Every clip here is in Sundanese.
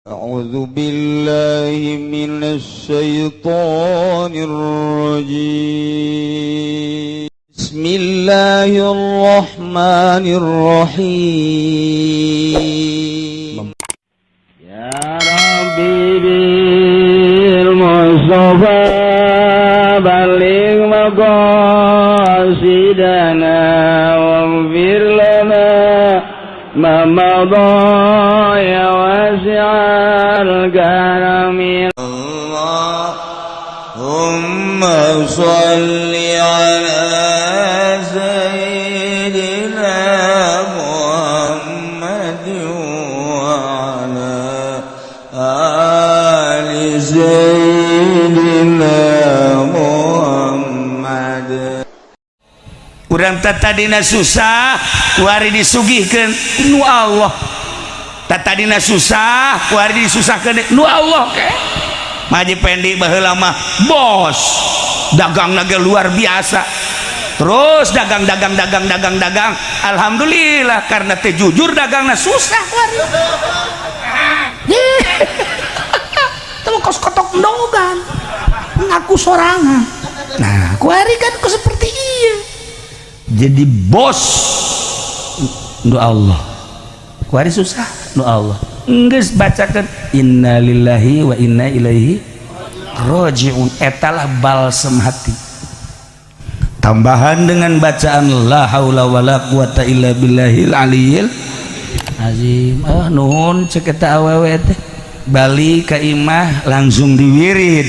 أعوذ بالله من الشيطان الرجيم. بسم الله الرحمن الرحيم. يا ربي بالمصطفى بلغ مقاصدنا واغفر لنا ما مضى يا واسع الكرم. اللهم صل على سيدنا محمد وعلى آل سيدنا محمد. Urang tadina susah, kuari disugihkeun nu Allah. Tadina susah, kuari disusahkeun nu Allah. Ke Maji Pendi baheula mah bos dagang ge luar biasa, terus dagang dagang dagang dagang dagang, alhamdulillah karena teh jujur dagangna, susah kuari. Teu kos kotok dogan ngaku sorangan. Nah, kuari kan ku seperti iya jadi bos nu Allah, kuari susah nu Allah. Geus bacakeun innalillahi wa inna ilaihi rajiun, etalah balsem hati. Tambahan dengan bacaan la haula wala quwata illa billahil aliyil azim. Ah, nuhun cek eta awewe teh. Balik ka imah langsung diwirid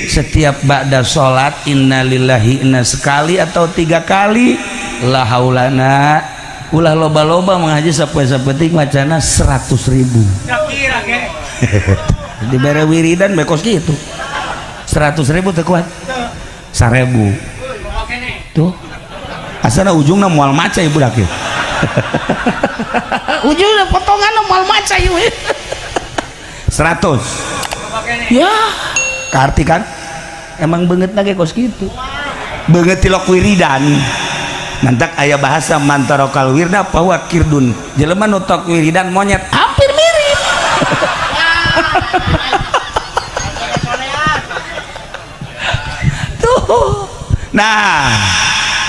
setiap ba'da salat innalillahi inna sekali atau tiga kali, la haulana ulah loba-loba, mengaji sapoe sapetik macana 100.000 dibere wiridan bekos gitu. 100.000 teu kuat, 1.000 tuh asana ujungna moal maca ibu dak ujungna potongan moal maca ieu 100 ya karti kan. Emang banget lagi kos gitu, banget tilok wiridan. Mantak aya bahasa man tarokal wirda fahuwa qirdun, jelema nu tok wiridan monyet, hampir mirip tuh. Nah,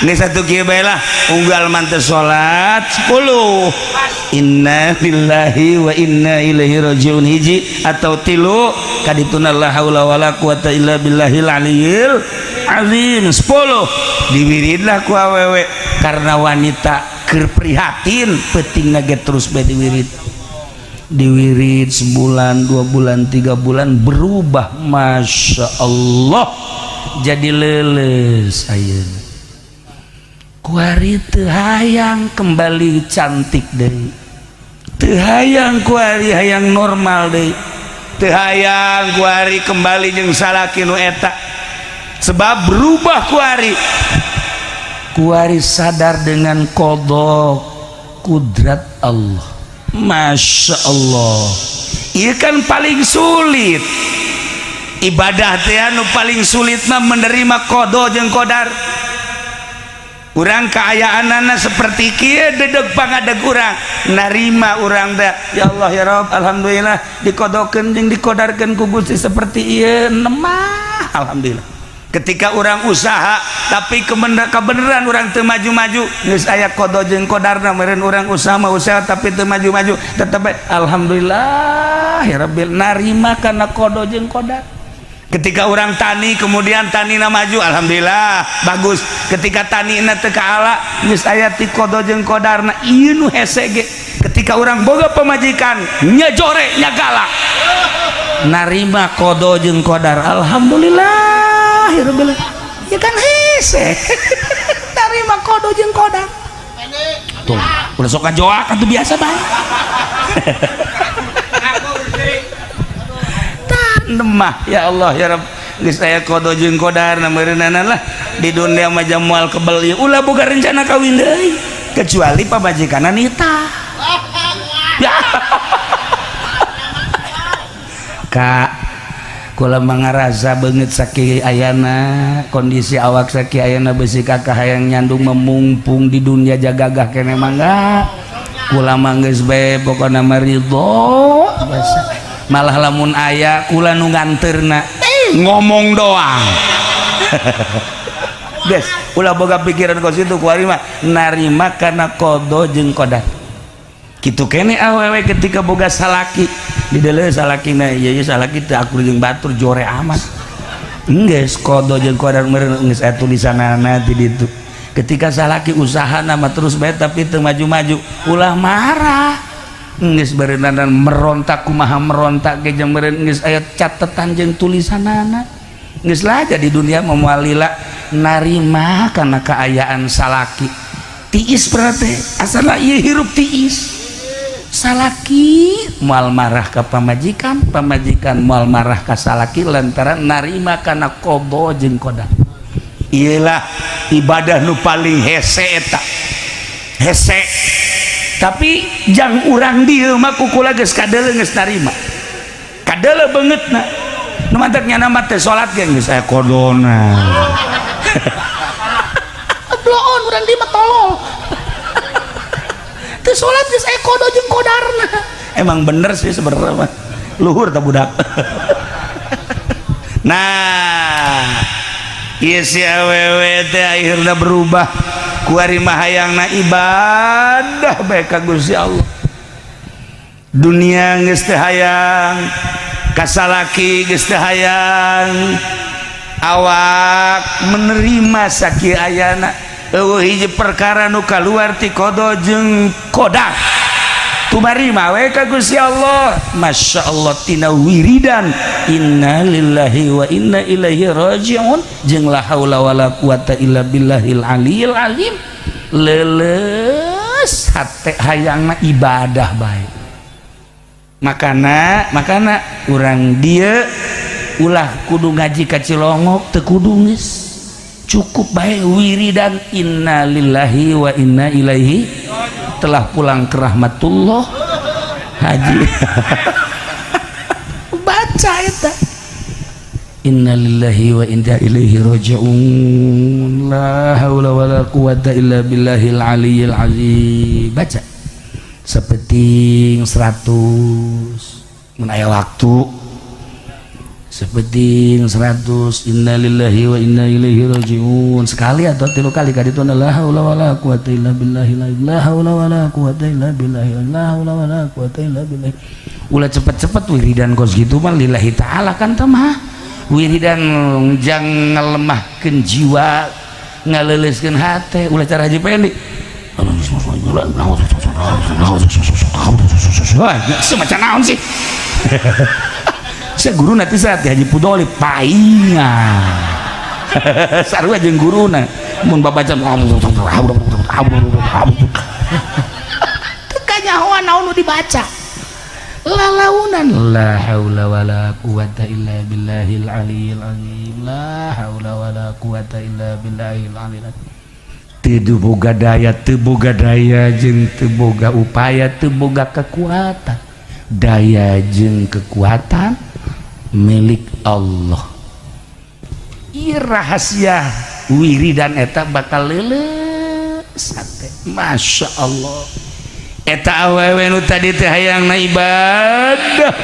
ini satu kieu bae lah, unggal manteu salat 10 inna lillahi wa inna ilaihi rajiun hiji atau tilu, kadituna la haula wala quwata illa billahil aliyil azim 10 diwiridlah ku awewe karena wanita keur prihatin peutingna ge terus bae diwirid, diwirid sebulan, 2 bulan, 3 bulan berubah, masya Allah, jadi leles ayeuna. Kuari teu hayang kembali cantik deui, teu hayang kuari, hayang normal deui, teu hayang kuari kembali jeung salaki nu eta sebab berubah kuari. Kuari sadar dengan qada kudrat Allah, masya Allah. Iya kan paling sulit ibadah teh, anu paling sulit mah menerima qada jeung qadar. Urang keayaanana seperti kieu, dedeg pangadeg urang narima urang teh, ya Allah ya Rob, alhamdulillah dikodokeun jeung dikodarkeun ku Gusti seperti ieu nemah, alhamdulillah. Ketika urang usaha tapi kebenaran urang teu maju-maju, geus aya qada jeung qodarna meureun. Urang usaha mah usaha tapi teu maju-maju, tetep alhamdulillah ya rabbil, narima kana qada jeung qodar. Ketika orang tani, kemudian tanina maju, alhamdulillah bagus. Ketika tanina teu kaala, geus aya ti qada jeung qodarna. Ieu nu hese ge ketika orang boga pamajikan nya jore nya galak, narima qada jeung qodar, alhamdulillah ya rabbil, ya kan hese narima qada jeung qodar tuh. Udah sok ngajoak atuh, biasa bae. Nemah ya Allah ya Rabb, geus aya qada jeung qodar meureunana lah. Di dunia mah moal kebel ieu, ulah boga rencana kawin deui kecuali pamajikanna nita ya. Kak, kula mangarasa beungeut sakieu ayana, kondisi awak sakieu ayana, besi kakak hayang nyandung memungpung di dunia jagagah kene mangga. Kula mah geus bae, pokona mah ridho biasa. Malah lamun aya kula nu nganterna, ngomong doang. Guys, ulah boga pikiran kos itu. Kuari mah narima karena qodo jeung qodar kitu kene. Awewe ketika boga salaki di dalam salakina, iya iya, salaki teu akur jeung batur, jore amat. Geus qodo jeung qodar meureun, geus aya tulisanana ti ditu. Ketika salaki usaha nama terus bae tapi teu maju-maju, ulah marah. Geus beureunan merontak kumaha merontak ge jeung meureun geus aya catetan jeung tulisanana. Geus lah, jadi dunia moal lila narima karena keayaan salaki tiis. Berarti asalna ieu hirup tiis, salaki moal marah ka pamajikan, pamajikan moal marah ka salaki, lantaran narima kana qodo jeung qodar. Iyalah ibadah nu paling hese eta, hese. Tapi jang urang dieu mah ku kula geus kadeuleu, geus narima, kadeuleu beungeutna. Nu mantak nyana mah teh salat ge geus aya qodona. Bloon urang dieu mah tolol. Teu salat geus aya qodo jeung qodarna. Emang bener sih sebenarnya mah luhur tah budak. Nah, ieu si awewe teh akhirna berubah. Kuari mah hayangna ibadah bae ka Gusti Allah. Dunia geus teu hayang, kasalaki geus teu hayang, awak menerima sakieu ayana. Eueuh hiji perkara nu kaluar ti qodo jeung qodar, tumarima we ka Gusti Allah. Masya Allah, tina wiridan inna lillahi wa inna ilaihi rajiun jeung la haula wala quwata illa billahil aliyil azim, leuleus hate, hayangna ibadah bae. Makana makana urang dieu ulah kudu ngaji ka Cilongok, teu kudu, geus cukup bae wiridan inna lillahi wa inna ilaihi, telah pulang ke rahmatullah haji. Baca eta inna lillahi wa inna ilaihi raji'un, la haula wala quwata illa billahil aliyil azim. Baca sapeting 100 mun aya waktu, sapeting 100 inna lillahi wa inna ilaihi raji'un sekali atau tilu kali ka ditu, la haula wala quwata illa billahi, la haula wala quwata illa billahi, la haula wala quwata illa billahi. Ulah cepet-cepet wiridan kos gitu mah, lillahi ta'ala kan teh mah wiridan jang ngalemahkeun jiwa, ngaleuleuskeun hate. Ulah cara Haji Pendi. Wah, semacam naon sih? Saya guru nanti saat Haji Pudoli paingan sarua jeung guruna mun babaca teu kanyahoan naon nu dibaca, lalaunan. La haula wala quwata illa billahil aliyil azim, la haula wala quwata illa billahil aliyil azim. Teu boga daya, teu boga daya jeung teu boga upaya, teu boga kekuatan. Daya jeung kekuatan milik Allah. Ieu rahasia wiridan eta bakal leuleus hate. Masya Allah, eta awewe nu tadi teh hayangna ibadah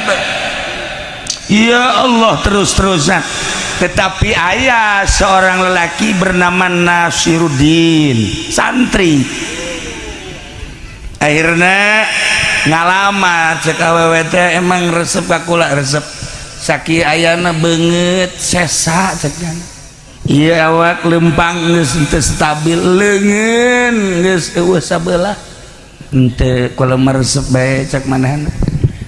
ya Allah terus-terusan. Tetapi ayah seorang lelaki bernama Nasiruddin, santri, akhirnya ngalamar. Cek awewe teh, emang resep ka kula? Resep. Sakieu ayana beungeut sesa, cek. Iya, awak lempang geus teu stabil, leungeun geus eueuh sabelah. Henteu, kula mah resep bae, cek manehna.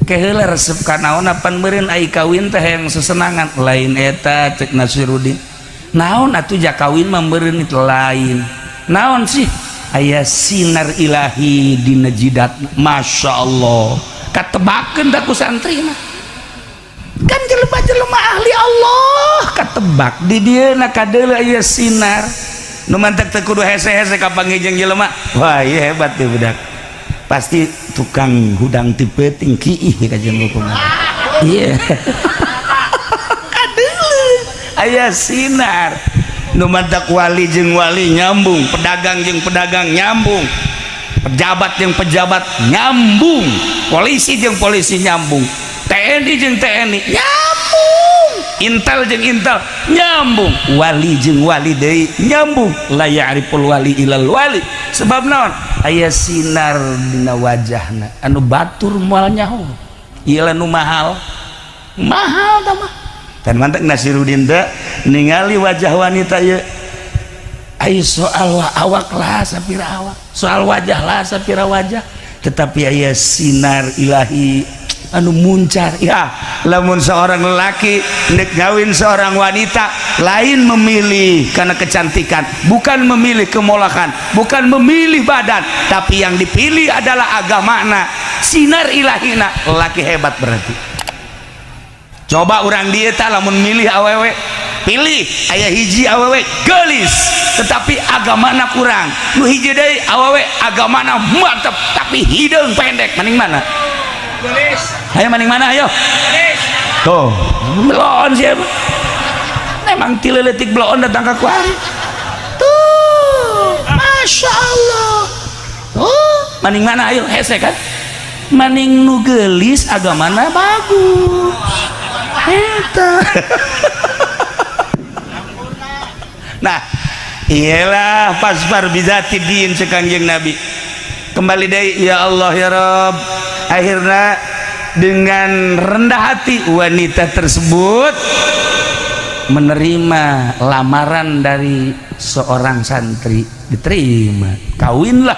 Ke heula resep ka naon? Apan meureun ai kawin teh yang sesenangan. Lain eta, cek Nasiruddin. Naon atuh? Ja kawin mah meureun itu. Lain. Naon sih? Aya sinar ilahi dina jidat. Masya Allah, katebakeun da ku santri mah kan jelema-jelema ahli Allah. Katebak di dieu na, kadeuleu aya sinar nu mantak teu kudu hese-hese kapanggih jeung jelema. Wah, ieu hebat tuh budak, pasti tukang hudang ti peuting kiih ka jeung hukuman. Iya, kadeuleu aya sinar nu mantak wali jeung wali nyambung, pedagang jeung pedagang nyambung, pejabat jeung pejabat nyambung, polisi jeung polisi nyambung, TNI. TNI jeung TNI nyambung, Intel jeung Intel nyambung, wali jeung wali deui nyambung. La ya'riful wali ilal wali. Sebab naon? Aya sinar dina wajahna anu batur moal nyaho. Ieu nu mahal. Mahal tah mah. Dan mantak Nasiruddin teh ningali wajah wanita ieu, ai soal awak lah sapira awak, soal wajah lah sapira wajah, tetapi aya sinar ilahi anu muncar. Ya, lamun seorang lelaki nek ngawin seorang wanita, lain memilih karena kecantikan, bukan memilih kemolakan, bukan memilih badan, tapi yang dipilih adalah agamana, sinar ilahina. Lelaki hebat berarti. Coba orang dieu tah lamun milih awewe, pilih aya hiji awewe geulis tetapi agamana kurang, nu hiji deui awewe agamana mantep tapi hideung pendek, mending mana? Ayo maning mana ayo? Tuh, belon siapa? Emang ti leutik belon datang ke kuari. Tuh, masya Allah. Tuh, maning mana ayo? Hese kan? Maning nu geulis agamana bagus. Eta. Nah, iyalah fasfar bizati din cek Kangjeng Nabi. Kembali deui ya Allah ya Rabb. Akhirnya dengan rendah hati wanita tersebut menerima lamaran dari seorang santri, diterima, kawinlah,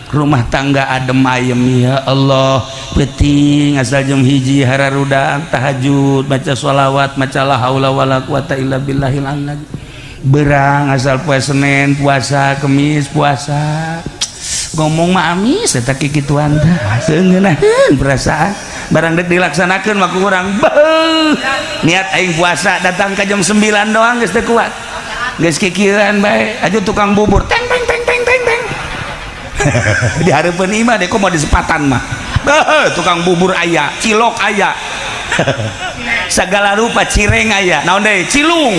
rumah tangga adem ayem. Ya Allah, penting asal jam 1 hararudang tahajud, baca sholawat, maca la haula wala quwata illa billahil azim. Berang asal poe Senin puasa, Kemis puasa. Ngomong mah amis eta kikituan teh seungeunaheun perasaan barang dek dilaksanakeun mah kurang. Beuh, niat aing puasa datang ka jam 9 doang geus teu kuat, geus kikieuan bae aju tukang bubur teng teng teng teng teng teng di hareupeun imah deh komo di sepatan mah. Beuh, tukang bubur aya, cilok aya, segala rupa cireng aya, naon deui cilung,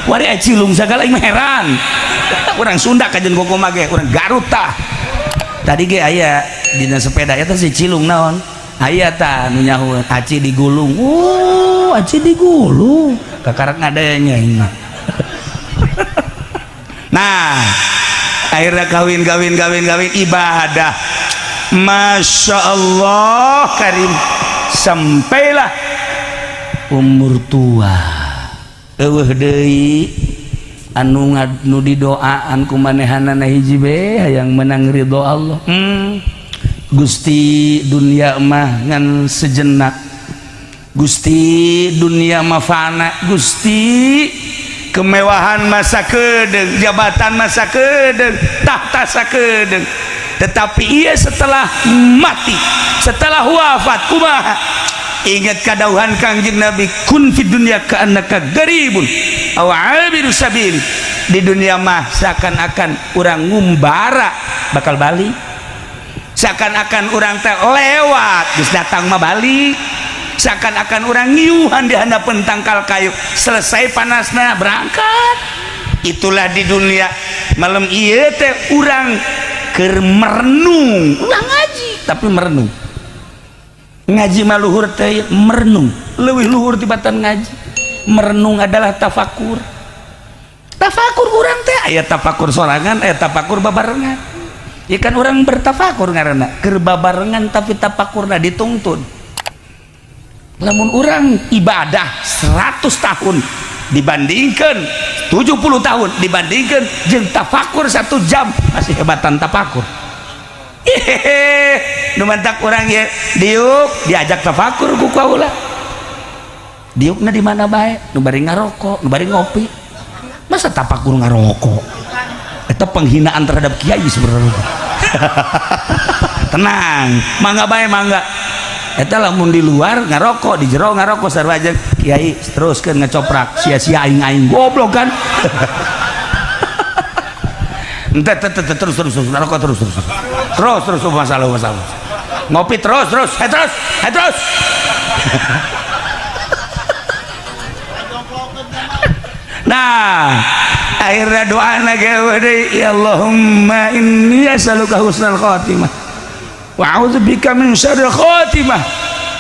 wari aya cilung segala aing mah heran. Urang Sunda kajen kokoh ge urang Garut tah. Tadi ge aya dina sepeda eta si cilung naon aya tah nu nyahueun aci digulung. Oh, aci digulung kakarak ngadanya aing mah. Nah, akhirnya kawin kawin kawin kawin ibadah, masya Allah karim, sampailah umur tua eueuh deui anu nu didoaan ku manehanana hiji be hayang menang ridho Allah. Gusti dunia mah ngan sejenak, Gusti dunia mah fana, Gusti kemewahan masa kedeng, jabatan masa kedeng, tahta sakedeng, tetapi ia setelah mati, setelah wafat kumaha? Ingat kadauhan Kangjeng Nabi, kun fid dunya ka'annaka garibun aw abiru sabil. Di dunia mah seakan-akan urang ngumbara bakal balik, seakan-akan urang teh lewat geus datang mah balik, seakan-akan urang ngiuhan di handapeun tangkal kayu, selesai panasna berangkat. Itulah di dunia. Malam ieu teh urang keur merenung, urang ngaji tapi merenung. Ngaji mah luhur teh merenung, leuwih luhur tibatan ngaji. Merenung adalah tafakur. Tafakur urang teh aya tafakur sorangan, aya tafakur babarengan. Ya kan urang bertafakur ngaranna, keur babarengan tapi tafakurna dituntun. Lamun urang ibadah 100 tahun dibandingkan 70 tahun dibandingkan jeung tafakur 1 jam, masih hebatan tafakur. Hehehe, nu mantak urang ye diuk diajak tafakur ku kaula. Diukna di mana bae? Nu bari ngarokok, nu bari ngopi. Masa tafakur ngarokok? Eta penghinaan terhadap kiai sebenarnya. Tenang, mangga bae mangga. Eta lamun di luar ngarokok, di jero ngarokok sarua jeung kiai teruskeun ngecoprak, sia-sia aing-aing goblok kan. Ente terus terus terus ngarokok terus terus. Terus terus masalah masalah. Ngopi terus terus, hai terus, hai terus. Nah, akhirnya doa lagi ya Allahumma inni as'aluka husnal khatimah wa a'udzubika min syarril khatimah.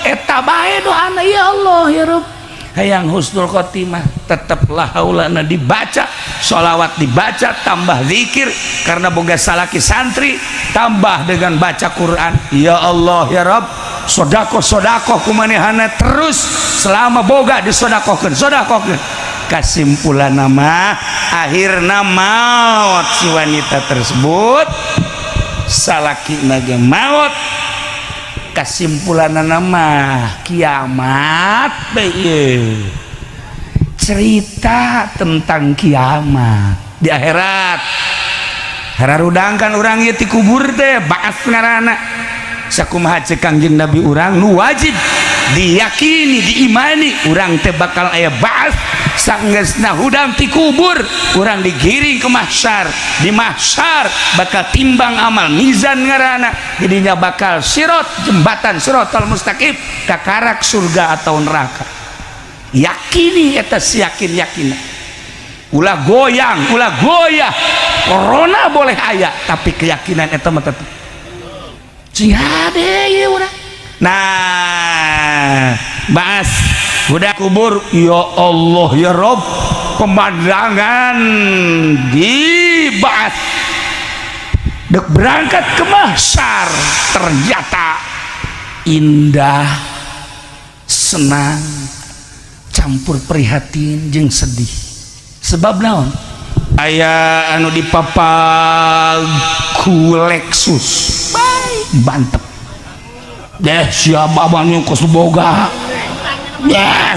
Eta bae doana, ya Allah ya Rabb, hayang husnul khotimah. Tetaplah haulana dibaca, sholawat dibaca, tambah zikir karena boga salaki santri, tambah dengan baca Quran. Ya Allah ya Rabb, sodakoh sodakoh kumanehana terus selama boga disodakohkeun, sodakohkeun. Kesimpulan nama, akhirna maut si wanita tersebut, salaki naga maut. Kesimpulan nama, kiamat bae, cerita tentang kiamat di akhirat. Hararudang kan urang ieu ti kubur teh, baas ngaranna. Sakumaha ceuk Kangjeng Nabi urang, nu wajib diyakini, diimani, urang teh bakal aya baas. Sanggeusna hudang ti kubur, urang digiring ke mahsyar. Di mahsyar bakal timbang amal, mizan ngaranna. Jadinya bakal sirot, jembatan sirotol mustaqim, kakarak surga atau neraka. Yakini eta, yakin yakin, ulah goyang, ulah goyah. Corona boleh aya, tapi keyakinan eta mah tetep sing hade ieu urang. Nah, baas udah kubur, ya Allah ya Rob, pemandangan di baas dek berangkat ke mahsyar ternyata indah, senang campur prihatin jeung sedih. Sebab naon? Aya anu dipapag ku Lexus bantep deh, siapa abangnya kos boga ya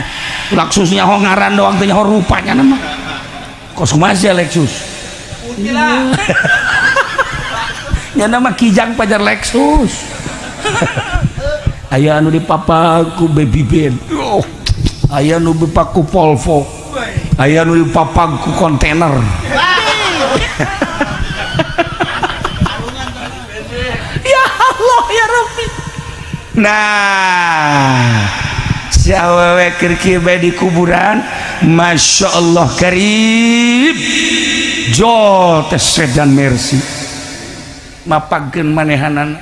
Lexusnya, ho ngaran doang teh, ho rupanya nama kos kumaha Lexus ya, nama Kijang pajar Lexus. Aya anu dipapag ku Baby Benz, oh, aya anu dipapag ku Volvo, aya anu dipapag ku kontainer. Ya Allah ya Rabbi. Nah, si awewe keur kieu bae di kuburan, Masya Allah karib, jol teh sedan Mercy mapagkeun manehanana.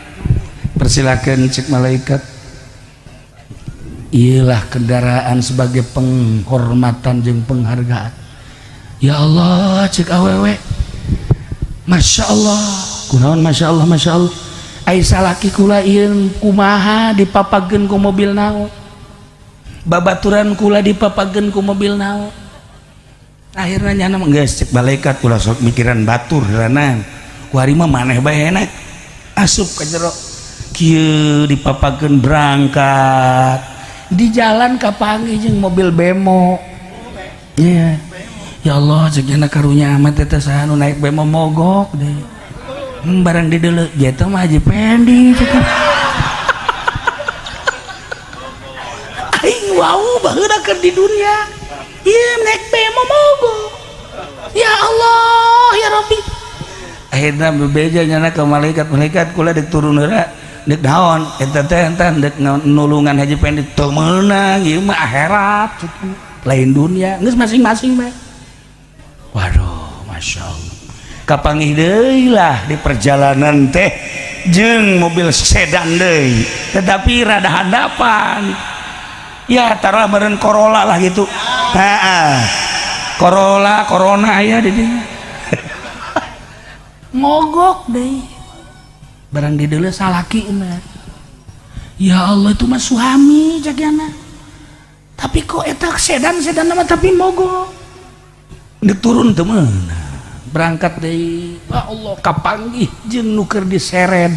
"Persilakan," cek malaikat, "iyalah kendaraan sebagai penghormatan jeung penghargaan." "Ya Allah," cek awewe, "Masya Allah." "Kunaon Masya Allah, Masya Allah? Ai salaki kula ieu kumaha, dipapageun ku mobil naon? Babaturan kula dipapageun ku mobil naon?" Akhirnya nyana, "Geus," cek malaikat, "ulah sok mikiran batur heulanan, ku ari mah maneh bae enak asup ka jero." Kieu dipapageun berangkat, di jalan kapanggih jeung mobil bemo. Iya, "Ya Allah," cek nyana, "karunya amat eta, saha nu naik bemo mogok deh?" Barang dideuleu, "Eta mah Haji Pendi," cek. "Aing wau baheula keur di dunia ieu naik bemo mogok. Ya Allah ya Rabbi." Akhirna bebeja nyana ke malaikat, "Malaikat, kula dek turun heula." "Dek naon eta teh?" "Entah, dek nulungan Haji Pendi." "Teu meunang, ieu mah akhirat, lain dunia. Geus masing-masing bae." Waduh, Masya Allah, kapanggih deui lah di perjalanan teh jeung mobil sedan deui, tetapi rada handapan ya, taruh meureun Corolla lah gitu. Heeh, Corolla, Corona aya di dinya. Mogok deui, barang dideuleu salaki mah. "Ya Allah, itu mah suami," cek nyana, "tapi kok eta sedan, sedan mah tapi mogok." Dek turun teu meunang, berangkat deui. Ya Allah, kapanggih jeung nu keur diseret.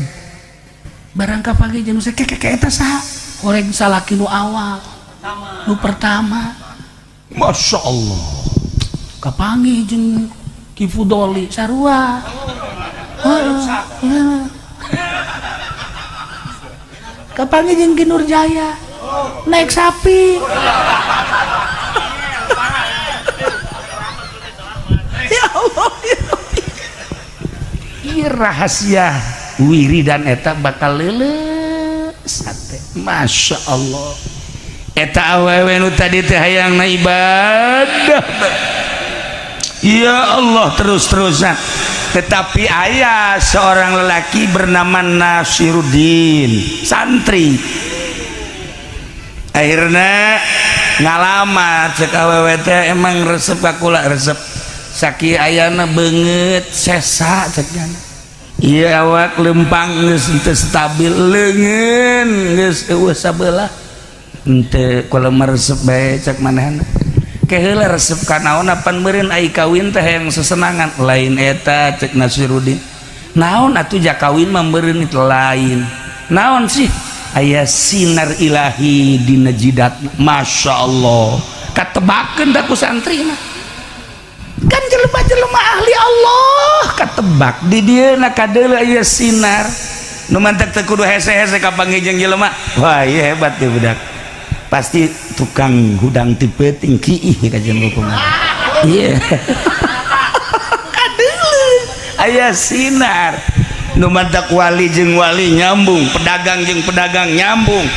Barang kapanggih jeung nu keke, "Eta saha?" "Horeng salaki nu awal, nu pertama." Masya Allah, kapanggih jeung Ki Fudoli sarua. Heeh. Kapanggih jeung Ki Nurjaya naik sapi. Ya Allah ya Rabbi. Ieu rahasia wiridan eta bakal leuleus sate. Masya Allah, eta awewe nu tadi teh hayangna ibadah, ya Allah, terus-terusan. Tetapi ayah seorang lelaki bernama Nasiruddin, santri. Akhirna ngalamar, cek awewe teh, "Emang resep ka kula?" "Resep." "Sakieu ayana beungeut sesa," cek nyana. "Iya, awak lempang geus teu stabil, leungeun geus eueuh sabelah." "Henteu, kula mah resep bae," cek manehna. "Ke heula resep ka naon? Apan meureun ai kawin teh yang sesenangan." "Lain eta," cek Nasirudin. "Naon atuh? Ja kawin mah meureun itu lain." "Naon sih?" "Aya sinar ilahi dina jidat." Masya Allah, katebakeun da ku santri mah kan jelema-jelema ahli Allah, katebak di dieu na kadeuleu aya sinar nu mantak teu kudu hese-hese kapanggih jeung jelema. Wah, iya hebat dia budak, pasti tukang hudang ti peuting kiih kajian hukuman. Iya, kadeuleu aya sinar nu mantak wali jeung wali nyambung, pedagang jeung pedagang nyambung,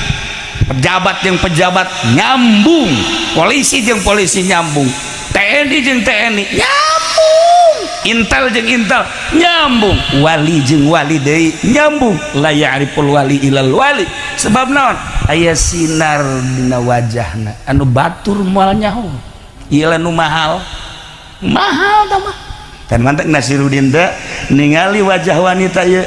pejabat jeung pejabat nyambung, polisi jeung polisi nyambung, TNI jeung TNI nyambung, Intel jeung Intel nyambung, wali jeung wali deui nyambung. La ya'riful wali ilal wali. Sebab naon? Aya sinar dina wajahna anu batur moal nyaho. Ieu nu mahal mahal tah mah. Dan mantak Nasirudin teh ningali wajah wanita ieu,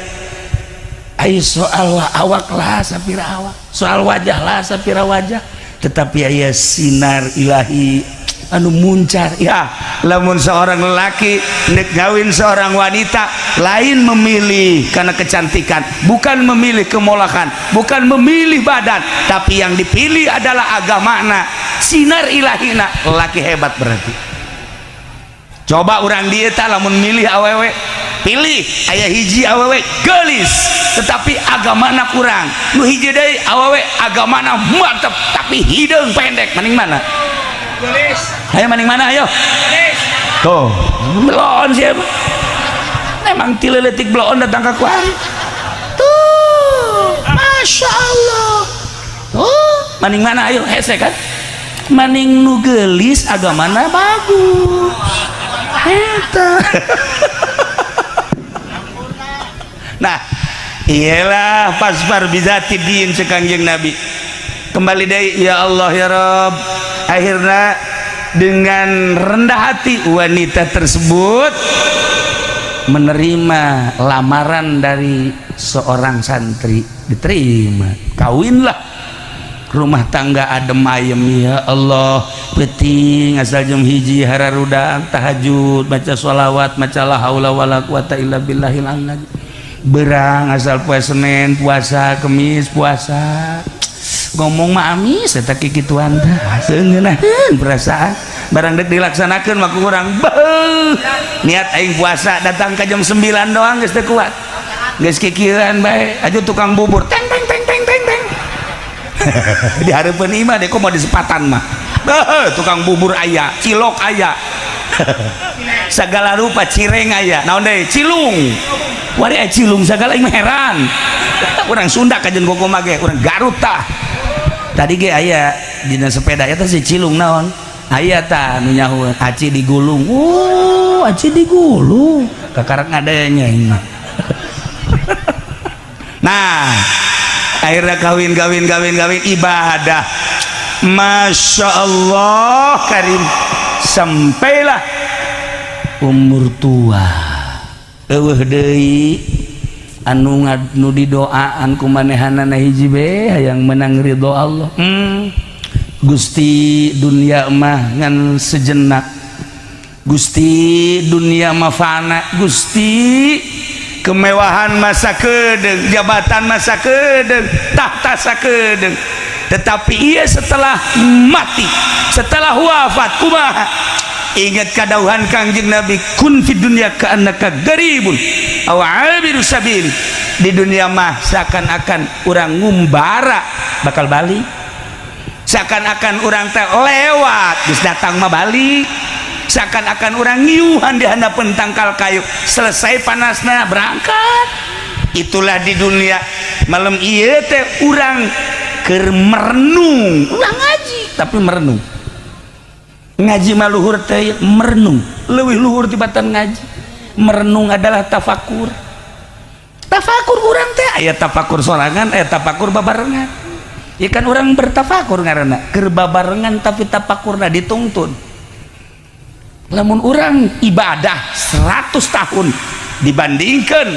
ai soal awak lah sapira awak, soal wajah lah sapira wajah, tetapi aya sinar ilahi anu muncar. Ya, lamun seorang lelaki nek ngawin seorang wanita, lain memilih karena kecantikan, bukan memilih kemolakan, bukan memilih badan, tapi yang dipilih adalah agamana, sinar ilahina. Lelaki hebat berarti. Coba orang dieu tah, lamun milih awewe, pilih aya hiji awewe gelis tetapi agamana kurang, nu hiji deui awewe agamana mantep tapi hideung pendek, mending mana? Gelis. Ayo, mending mana? Ayo. Gelis. Tuh, belon sih emang ti leutik belon datang ke kuari tuh. Masya Allah. Tuh, mending mana? Ayo, hese kan? Maning nu gelis agamana bagus eta. Nah, iyalah, fasfar bizati din cek Kangjeng Nabi. Kembali deui, ya Allah ya Rob. Akhirnya dengan rendah hati wanita tersebut menerima lamaran dari seorang santri. Diterima, kawinlah, rumah tangga adem ayem. Ya Allah, penting asal jam 1 hararudang tahajud, baca sholawat, maca la haula wala quwata illa billahil azim. Berang asal poe Senin puasa, Kemis puasa. Ngomong mah amis eta kikituan teh seunaheun perasaan, barang dek dilaksanakeun mah kurang. Beuh, niat aing puasa, datang ke jam 9 doang geus teu kuat, geus kikieuan bae. Aja tukang bubur teng teng teng teng teng teng di hareupeun imah deh, kok mau disepatan mah. Beuh, tukang bubur aya, cilok aya, segala rupa, cireng aya, naon deui, cilung wari aya, cilung segala. Aing mah heran, urang Sunda kajen koko mah ge, urang Garut tah. Tadi ge aya dina sepeda eta si cilung naon, aya tah nu nyaho aci digulung. Oh, aci digulung, kakarak ngadanya ini mah. Nah, akhirnya kawin kawin kawin kawin, ibadah, Masya Allah karim, sampailah umur tua, eueuh deui anu nu didoaan ku manehanana. Hiji be, hayang menang ridho Allah. Gusti, dunia mah ngan sejenak. Gusti, dunia mah fana. Gusti, kemewahan masa kedeng, jabatan masa kedeng, tahta sakedeng, tetapi ia setelah mati, setelah wafat kumaha? Ingat kadauhan Kangjeng Nabi, kun fid dunya ka'annaka garibun aw abiru sabil. Di dunia mah seakan-akan urang ngumbara, bakal balik, seakan-akan urang teh lewat, geus datang mah balik, seakan-akan urang ngiuhan di handapeun tangkal kayu, selesai panasnya berangkat. Itulah di dunia. Malam ieu teh urang keur merenung, urang ngaji tapi merenung. Ngaji mah luhur teh merenung, leuwih luhur tibatan ngaji. Merenung adalah tafakur. Tafakur urang teh aya tafakur sorangan, aya tafakur babarengan. Ya kan orang bertafakur ngaranna, keur babarengan tapi tafakurna ditungtun. Lamun orang ibadah 100 tahun dibandingkan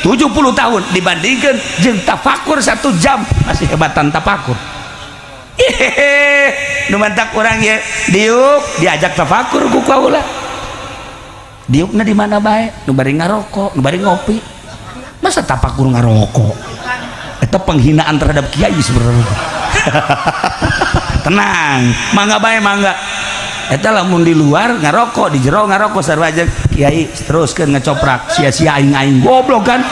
70 tahun dibandingkan jeung tafakur 1 jam, masih hebatan tafakur. Hehehe, nu mantak urang ye diuk diajak tafakur ku kaula. Diukna di mana bae? Nu bari ngarokok, nu bari ngopi. Masa tafakur ngarokok? Eta penghinaan terhadap kiai sebenarnya. Tenang, mangga bae mangga. Eta lamun di luar ngarokok, di jero ngarokok sarua aja kiai teruskeun ngecoprak, sia-sia aing-aing goblok kan.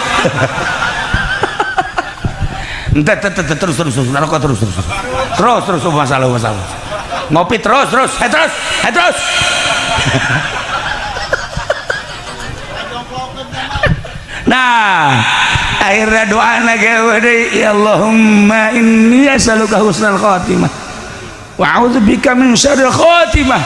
Ente terus terus terus ngarokok terus terus. Terus terus masalah masalah. Ngopi terus terus, hai terus, hai terus. Nah, akhirnya doa lagi ya Allahumma inni as'aluka husnal khatimah wa a'udzubika min syarril khatimah.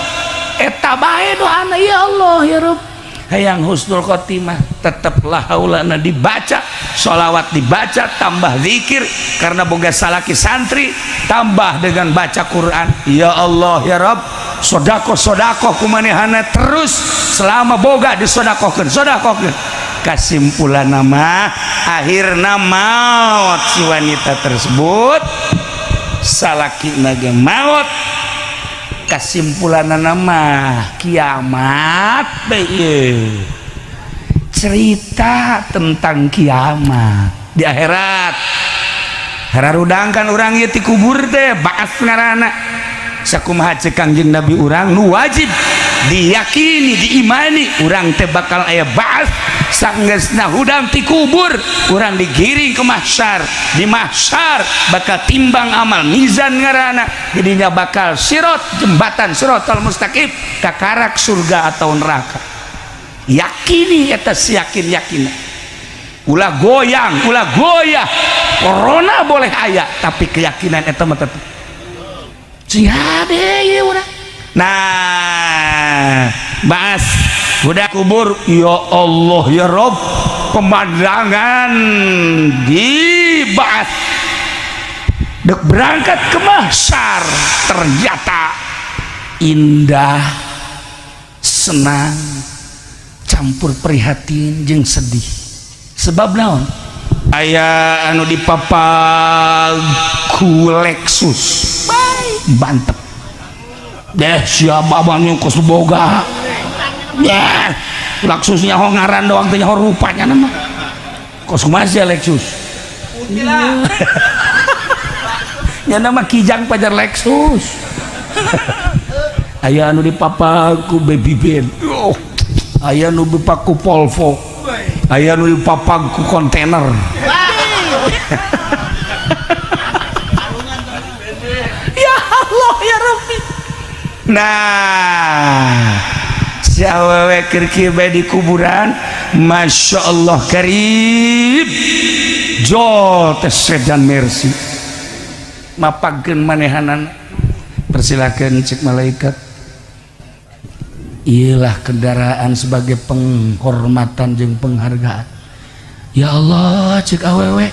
Eta bae doana ya Allah ya Rabb, hayang husnul khatimah. Teteplah haulana dibaca, sholawat dibaca, tambah zikir karena boga salaki santri, tambah dengan baca Quran. Ya Allah ya Rabb, sodakoh sodakoh kumanehana terus selama boga disodakohkeun sodakohkeun. Kesimpulan nama akhirna maut si wanita tersebut, salaki naga maut. Kesimpulan nama kiamat bae, cerita tentang kiamat di akhirat. Hararudangkan urang ieu ti kubur teh baas ngaranna. Sakumaha ceuk Kangjeng Nabi urang nu wajib diyakini diimani urang teh bakal aya baas. Sanggeusna hudang ti kubur urang digiring ke mahsyar, di mahsyar bakal timbang amal mizan ngaranna, jadinya bakal sirot jembatan siratal mustaqim kakarak surga atau neraka. Yakini eta siyakin yakin, ulah goyang ulah goyah. Corona boleh aya tapi keyakinan eta mah tetep sing hade ieu urang. Nah, baas udah kubur, ya Allah ya Rob, pemandangan di baas dek berangkat ke mahsyar ternyata indah, senang, campur prihatin jeung sedih. Sebab naon? Aya anu dipapag ku Lexus bantep deh siapa abangnya kos boga ya Lexusnya ho ngaran doang teh ho rupanya nama kos kumaha Lexus nya nama Kijang pajar Lexus. Aya anu dipapaku Baby Ben, oh aya anu dipaku Volvo, aya anu dipapaku kontainer. Ya Allah ya Rabbi. Nah, si awewe keur kieu bae di kuburan, Masya Allah karib jol teh sedan Mercy mapagkeun manehanana. Persilakeun cek malaikat, iyalah kendaraan sebagai penghormatan jeung penghargaan. Ya Allah cek awewe,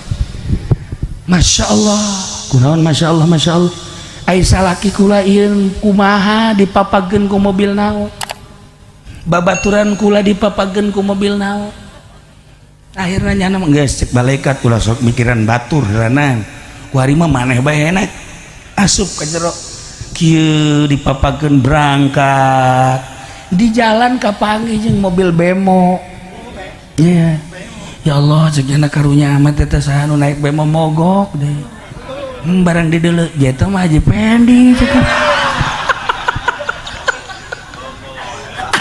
Masya Allah kunaon Masya Allah Masya Allah. Ai salaki kula ieu kumaha dipapageun ku mobil naon, babaturan kula dipapageun ku mobil naon. Akhirna nyana mah geus cek malaikat ulah sok mikiran batur heulanan, ku ari mah maneh bae enak asup ka jero kieu dipapageun berangkat di jalan kapanggih jeung mobil bemo. Iya ya Allah cek nyana karunya amat eta saha nu naik bemo mogok deh. Barang dideuleu jeta mah Haji Pendi cek.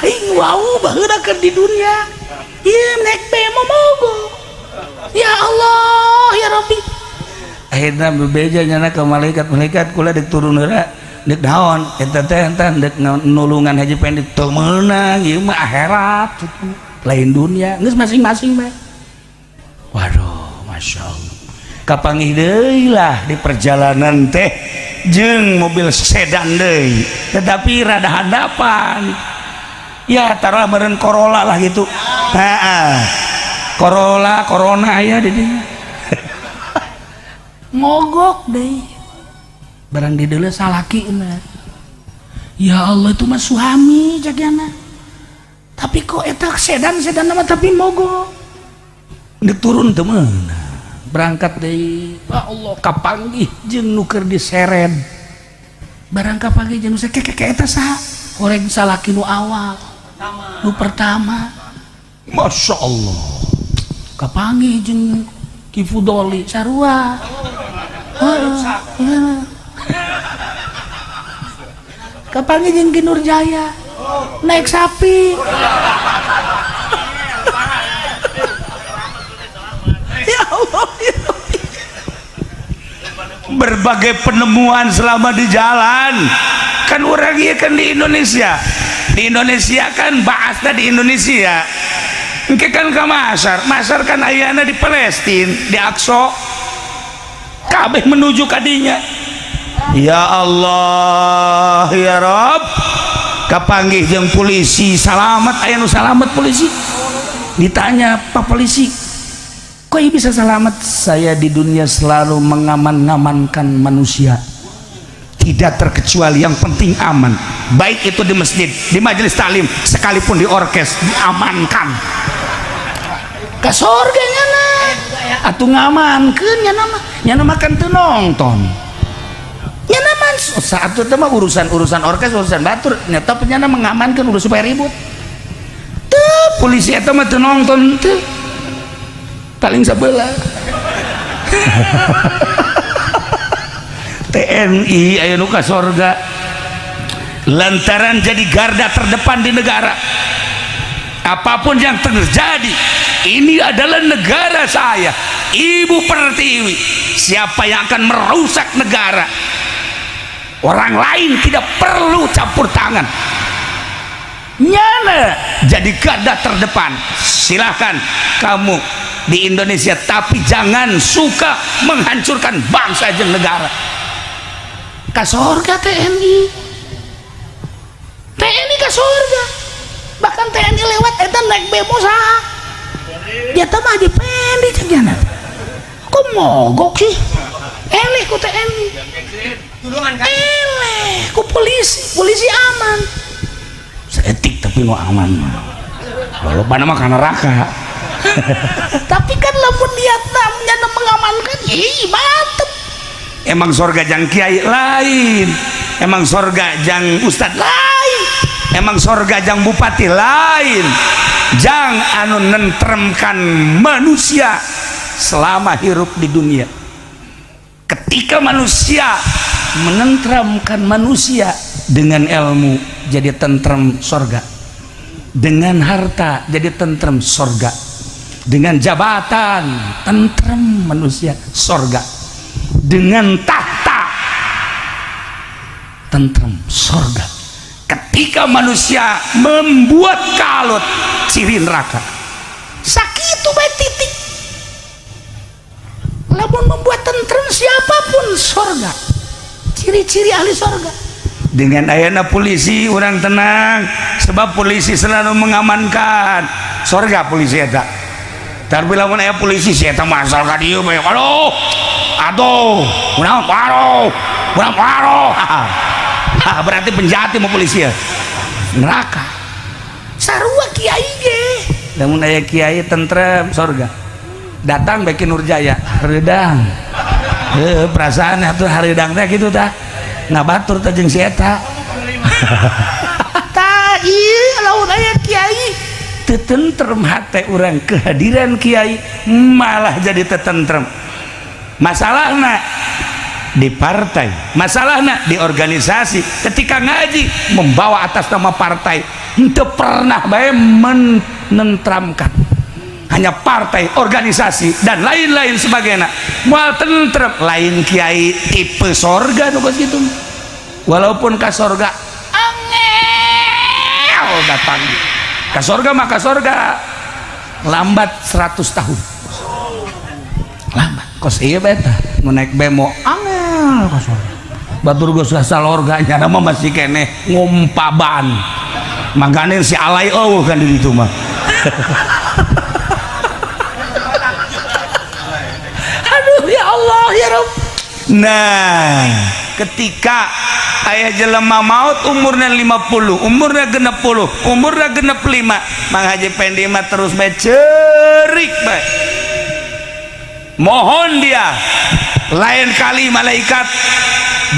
Aing wau baheula keur di dunia ieu naik bemo mogok. Ya Allah ya Rabbi. Akhirna bebeja nyana ka malaikat, malaikat kula deuk turun heula deuk naon eta teh entah deuk nulungan Haji Pendi teu meunang ieu mah akhirat lain dunia geus masing-masing bae. Waduh Masya Allah kapanggih deui lah di perjalanan teh jeung mobil sedan deui tetapi rada handapan ya taruh meureun Corolla lah gitu. Heeh Corolla Corona aya di dinya mogok deui. Barang dideuleu salakina. Ya Allah, itu mah suami cak. Tapi kok eta sedan-sedan mah tapi mogok. Ndek turun teu meunang. Berangkat deui. Ya Allah, kapanggih jeung nu keur diseret. Barang kapanggih jeung nu keke eta saha? Horeng salaki nu awal. Nu pertama. Masya Allah. Kapanggih jeung Ki Fudoli sarua. Heeh. Kapanggih jeung Ki Nurjaya naik sapi. Ya Allah, ya Rabbi. Berbagai penemuan selama di jalan. Kan orang ieu kan di Indonesia. Di Indonesia kan bahasna di Indonesia. Engke kan ka Masar, Masar kan ayana di Palestina, di Aqsa. Kabeh menuju kadinya. Ya Allah, ya Rob. Kapanggih jeung polisi, salamet aya nu salamet polisi. Ditanya, "Pak polisi, kok ieu bisa selamat?" Saya di dunia selalu mengaman-ngamankan manusia. Tidak terkecuali, yang penting aman. Baik itu di masjid, di majelis taklim, sekalipun di orkes, diamankan. Ka sorga nyana. Atuh ngamankeun nyana mah. Nyana mah kan teu nonton. Nyana mah saat itu mah urusan-urusan orkes, urusan batur, nyata nyana mengamankan udah supaya ribut. Teu polisi eta mah teu nonton teu. Paling sabelah. TNI aya nu ka sorga lantaran jadi garda terdepan di negara. Apapun yang terjadi, ini adalah negara saya, Ibu Pertiwi. Siapa yang akan merusak negara, orang lain tidak perlu campur tangan. Nyana jadi garda terdepan. Silahkan kamu di Indonesia, tapi jangan suka menghancurkan bangsa dan negara. Ka sorga TNI. TNI ka sorga. Bahkan TNI lewat eta naik bemo saha? Dia teh mah di pendi cek nyana. Kok mogok sih? Eleh ku TNI. Eleh ku polisi, polisi aman. Seetik tapi nu aman. Walaupun mah ka neraka. Tapi kan lamun niatna nyana mengamankan, ih mantep. Emang sorga jang kiai lain, emang sorga jang ustad lain, emang sorga jang bupati lain, jang anu nentremkan manusia selama hirup di dunia. Ketika manusia menentramkan manusia dengan ilmu jadi tentrem sorga, dengan harta jadi tentrem sorga, dengan jabatan tentrem manusia sorga, dengan tahta tentrem sorga. Ketika manusia membuat kalut, ciri neraka. Sakitu bae titik. Lamun membuat tentrem siapapun sorga, ciri-ciri ahli sorga. Dengan ayana polisi orang tenang, sebab polisi selalu mengamankan. Sorga polisi eta. Tapi lamun aya polisi si eta masal ka dieu bae. Aduh. Aduh, kunaon paro. Kunaon paro. Berarti penjahat mau polisi ya. Neraka. Sarua kiai ge. Lamun aya kiai tentrem sorga. Datang bae Ki Nurjaya, hareudang. Heuh, perasaan atuh hareudang teh kitu tah. Ngabatur teh jeung si eta. Tah ieu lamun aya kiai teu tentrem hate urang, kehadiran kiai malah jadi teu tentrem. Masalahna di partai, masalahna di organisasi, ketika ngaji membawa atas nama partai, henteu pernah bae menentramkan. Hanya partai, organisasi dan lain-lain sebagainya. Moal tentrem, lain kiai tipe sorga nu kos kitu. Walaupun ka sorga angel datang. Ka sorga mah ka sorga lambat 100 tahun. Lambat. Kos ieu bae tah, nu naik bemo angel ka sorga. Batur geus salorga nyana mah masih keneh ngumpaban. Mangkane si alay eueuh kan di ditu mah. Aduh ya Allah ya Rabb. Nah, Ketika aya jelema maut umurna 50, umurna 60, umurna 65, Mang Haji Pendi mah terus bae cerik bae. Mohon dia lain kali malaikat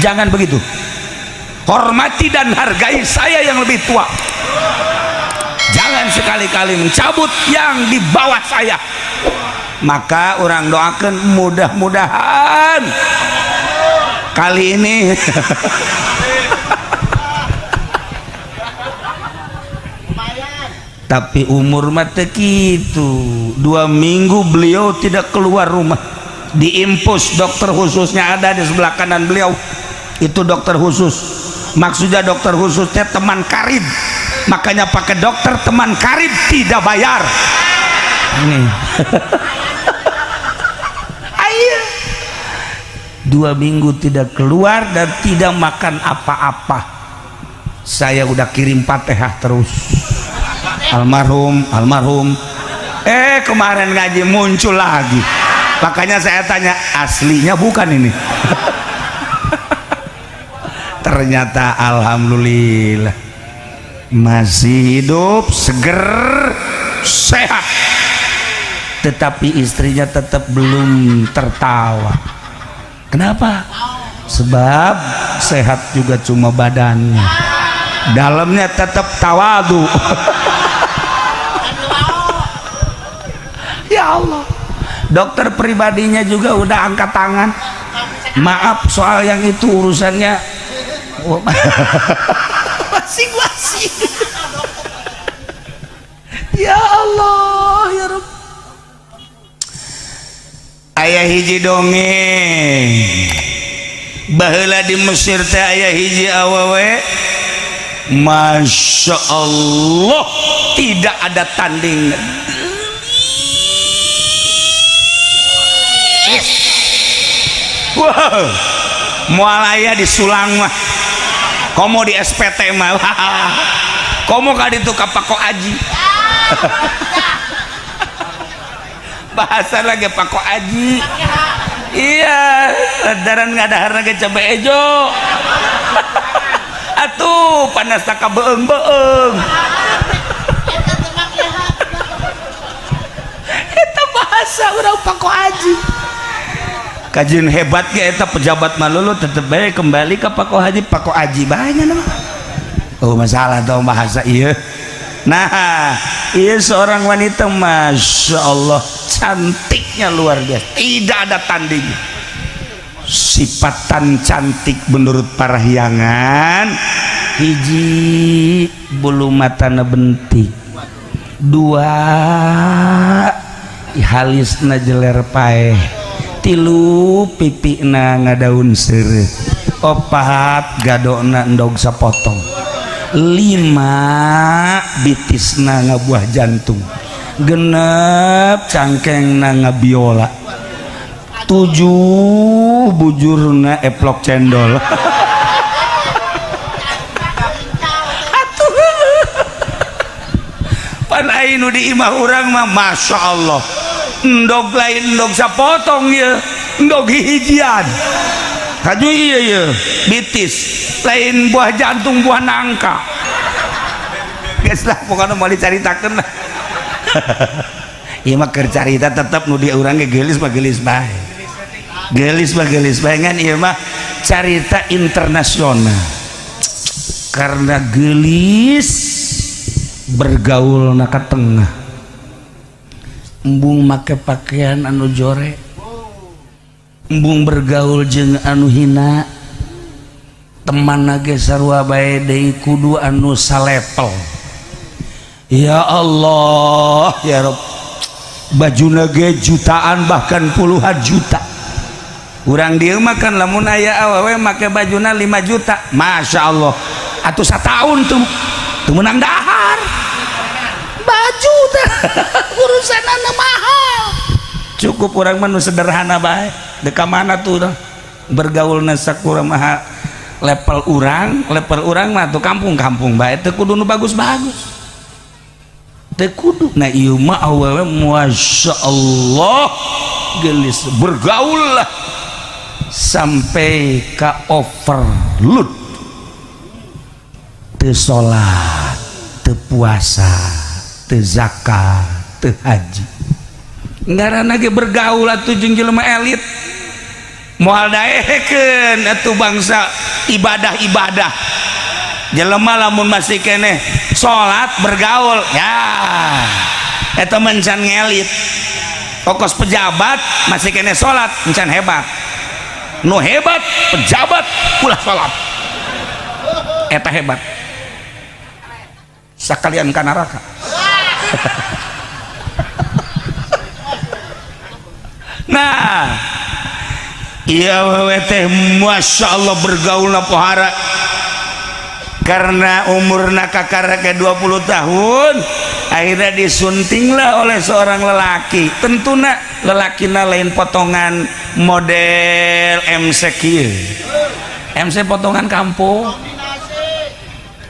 jangan begitu, hormati dan hargai saya yang lebih tua, jangan sekali-kali mencabut yang di bawah saya. Maka orang doakan mudah-mudahan kali ini tapi umur mah teu kitu. 2 minggu beliau tidak keluar rumah, diimpus dokter khususnya ada di sebelah kanan beliau. Itu dokter khusus, maksudnya dokter khususnya teman karib, makanya pakai dokter teman karib tidak bayar ini. Ayo, 2 minggu tidak keluar dan tidak makan apa-apa. Saya udah kirim Fatihah terus, almarhum almarhum. Kemarin ngaji muncul lagi, makanya saya tanya aslinya bukan ini. Ternyata alhamdulillah masih hidup, seger, sehat, tetapi istrinya tetap belum tertawa. Kenapa? Sebab sehat juga cuma badannya, dalamnya tetap tawadu. Ya Allah, dokter pribadinya juga udah angkat tangan, maaf soal yang itu urusannya masing-masing. Ya Allah, ya Rabb. Ayah hiji dongeng baheula di Mesir teh aya hiji awewe, Masya Allah tidak ada tanding. Wow, moal aya di Sulang mah, komo di SPT mah, komo ka ditu ka Pako Aji. Bahasa lagi Pako Aji. Iya, lantaran ngadahar lagi cabe ejo. Atuh panas tak beung-beung. Eta bahasa urang Pako Aji. Kajian hebat ge eta pejabat malulu tetep bae kembali ke Pako Haji, Pako Aji banyak nama. Oh masalah tau bahasa iya. Nah, iya seorang wanita Masya Allah cantiknya luar biasa, tidak ada tanding. Sifatan cantik menurut parahyangan, hiji bulu matana bentik, dua halisna jeler paeh, tilu pipina ngadaun seureuh, opat gadona endog sapotong, lima bitisna ngabuah jantung, genep cangkengna ngabiola, 7 bujurna eplok cendol. Atuh pan ainu di imah urang mah Masya Allah endog lain endog sapotong ya, endog hijian kaju iya ya, bitis lain buah jantung buah nangka. Geus lah pokoknya mau dicaritakeun lah. Ieu mah keur carita tetep nu di urang ge geulis mah geulis bae. Geulis mah geulis bae, ngan ieu mah carita internasional. Karena geulis bergaul na ka tengah. Embung make pakaian anu jore, embung bergaul jeung anu hina, teman ge sarua bae deui kudu anu salepel. Ya Allah ya Rabb, bajuna ge jutaan bahkan puluhan juta. Urang dieu mah kan lamun aya awewe make bajuna 5 juta, Masya Allah, atuh sataun tuh teu meunang dahar baju teh. Urusan anu mahal, cukup urang mah nu sederhana bae. Deka mana tuh bergaulna sakura mah level urang mah tuh kampung-kampung bae, teu kudu nu bagus-bagus, teu kudu. Nah ieu mah awewe Masya Allah geulis bergaul lah. Sampai ka overload, teu salat, teu puasa, teu zakat, teu haji. Ngaranna ge bergaul atuh jeung jelema elit, moal daekeun atuh bangsa ibadah-ibadah. Jelema lamun masih keneh salat bergaul ya eta mencan ngelit. Kokos pejabat masih keneh salat encan hebat. Nu hebat pejabat ulah salat, eta hebat sakalian ka neraka. Nah iya wewe teh Masya Allah bergaulna pohara, karena umurna kakarake 20 tahun akhirnya disuntinglah oleh seorang lelaki. Tentuna lelakina lain potongan model MC kieu, MC potongan kampung,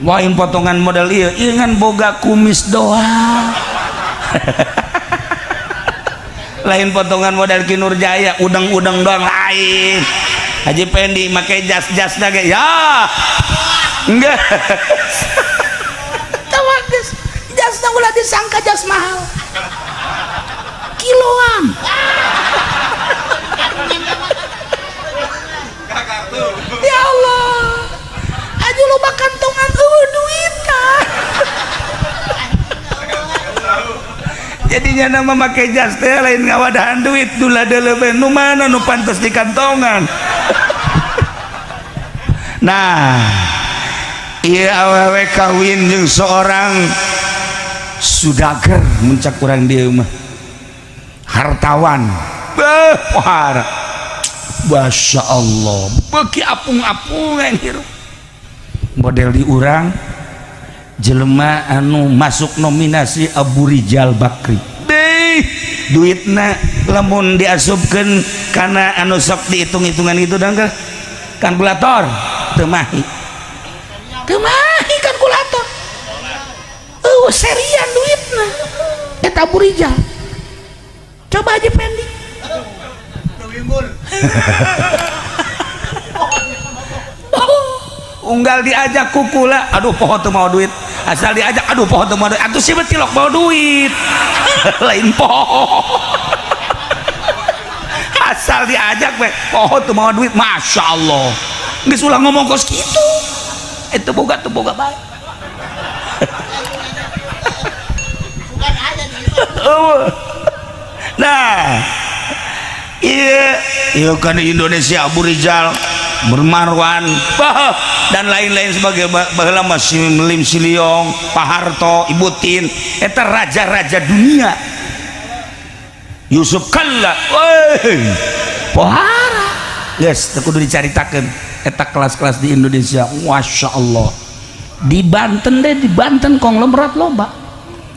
lain potongan model ieu, ieu ngan boga kumis doang. Lain potongan model Ki Nurjaya udang-udang doang, lain. Haji Pendi make jas-jas ge ya enggak. Tawages jasna ulah disangka jas mahal, kiloan. Ya Allah, aja loba kantongan eueuh duitan. Jadinya nama make jas teh lain ngawadahan duit, dula deuleu nu mana nu pantes di kantongan. Nah iya awewe kawin jeung seorang sudager muncak urang dieu mah hartawan, beuh pohara, Masya Allah beuki apung-apungan hirup. Model di urang jelema anu masuk nominasi Abu Rijal Bakri deh, duitna lamun diasupkeun kana anu sok dihitung-hitungan itu dang kalkulator teu mahi, teu mahi kalkulator, eueuh serian duitna eta Abu Rijal. Coba aja Pendi. Unggal diajak kukula, aduh poho teu mau duit. Asal diajak, aduh poho teu mau duit. Atuh si betilok mau duit. Lain poho. Asal diajak we, poho teu mau duit. Masya Allah. Geus ulah ngomong kos kitu. Itu boga teu boga bae. Nah, iya, iya kan di Indonesia Abu Rijal, Bermarwan, bah, dan lain-lain sebagai baheula masih Lim Siliong, Pak Harto, Ibu Tin, eta raja-raja dunia. Yusuf Kalla, woi, pohara. Yes, teu kudu dicaritakeun eta kelas-kelas di Indonesia, Masya Allah. Di Banten deh, di Banten konglomerat loba.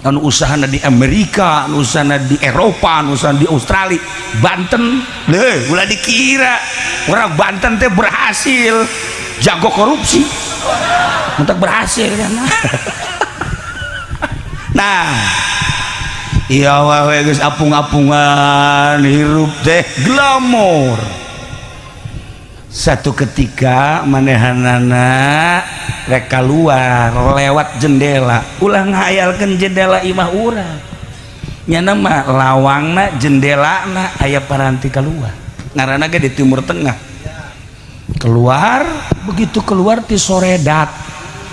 Anu usahana di Amerika, anu usahana di Eropa, anu usahana di Australia. Banten leuh ulah dikira orang Banten teh berhasil jago korupsi, untuk berhasil kan. Nah iya wae geus apung-apungan hirup teh glamor. Satu ketika manehanana rek keluar lewat jendela, ulah ngahayalkeun jendela imah urang, nyana mah lawangna jendelana aya paranti keluar, ngaranna ge di Timur Tengah. Keluar, begitu keluar ti soredat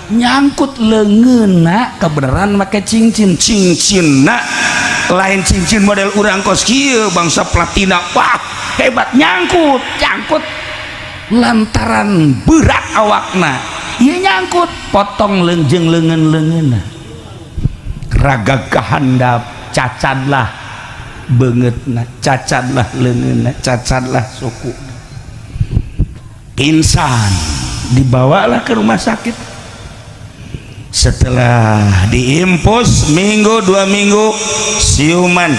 nyangkut leungeunna kebenaran make cincin, cincinna lain cincin model urang kos kieu bangsa platina, wah hebat, nyangkut nyangkut lantaran berat awakna ieu nyangkut potong leungjeng leungeun-leungeunna, raga kahandap cacadlah beungeutna, cacadlah leungeunna, cacadlah suku. Pingsan, dibawalah ke rumah sakit. Setelah diimpus minggu 2 minggu siuman,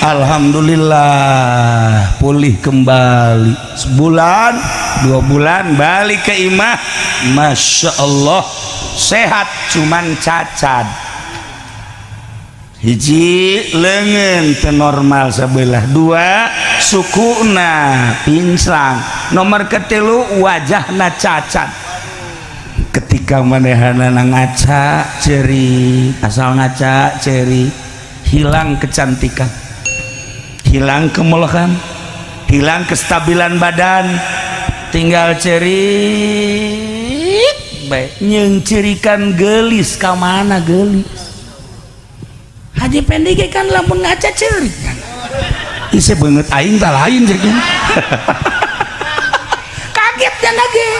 alhamdulillah pulih kembali. Sebulan 2 bulan balik ke imah, Masya Allah sehat, cuman cacat. Hiji, lengan teu normal sebelah. Dua, sukuna pincang. Nomor ketilu, wajahna cacat. Ketika manehana ngaca ceri, asal ngaca ceri, hilang kecantikan, hilang kemolekan, hilang kestabilan badan, tinggal cerik bae. Nyengcirikan gelis ka mana gelis? Haji Pendi ge kan lamun ngaca ceurik kan. Isi banget aing tak lain cek. Kaget jana ge.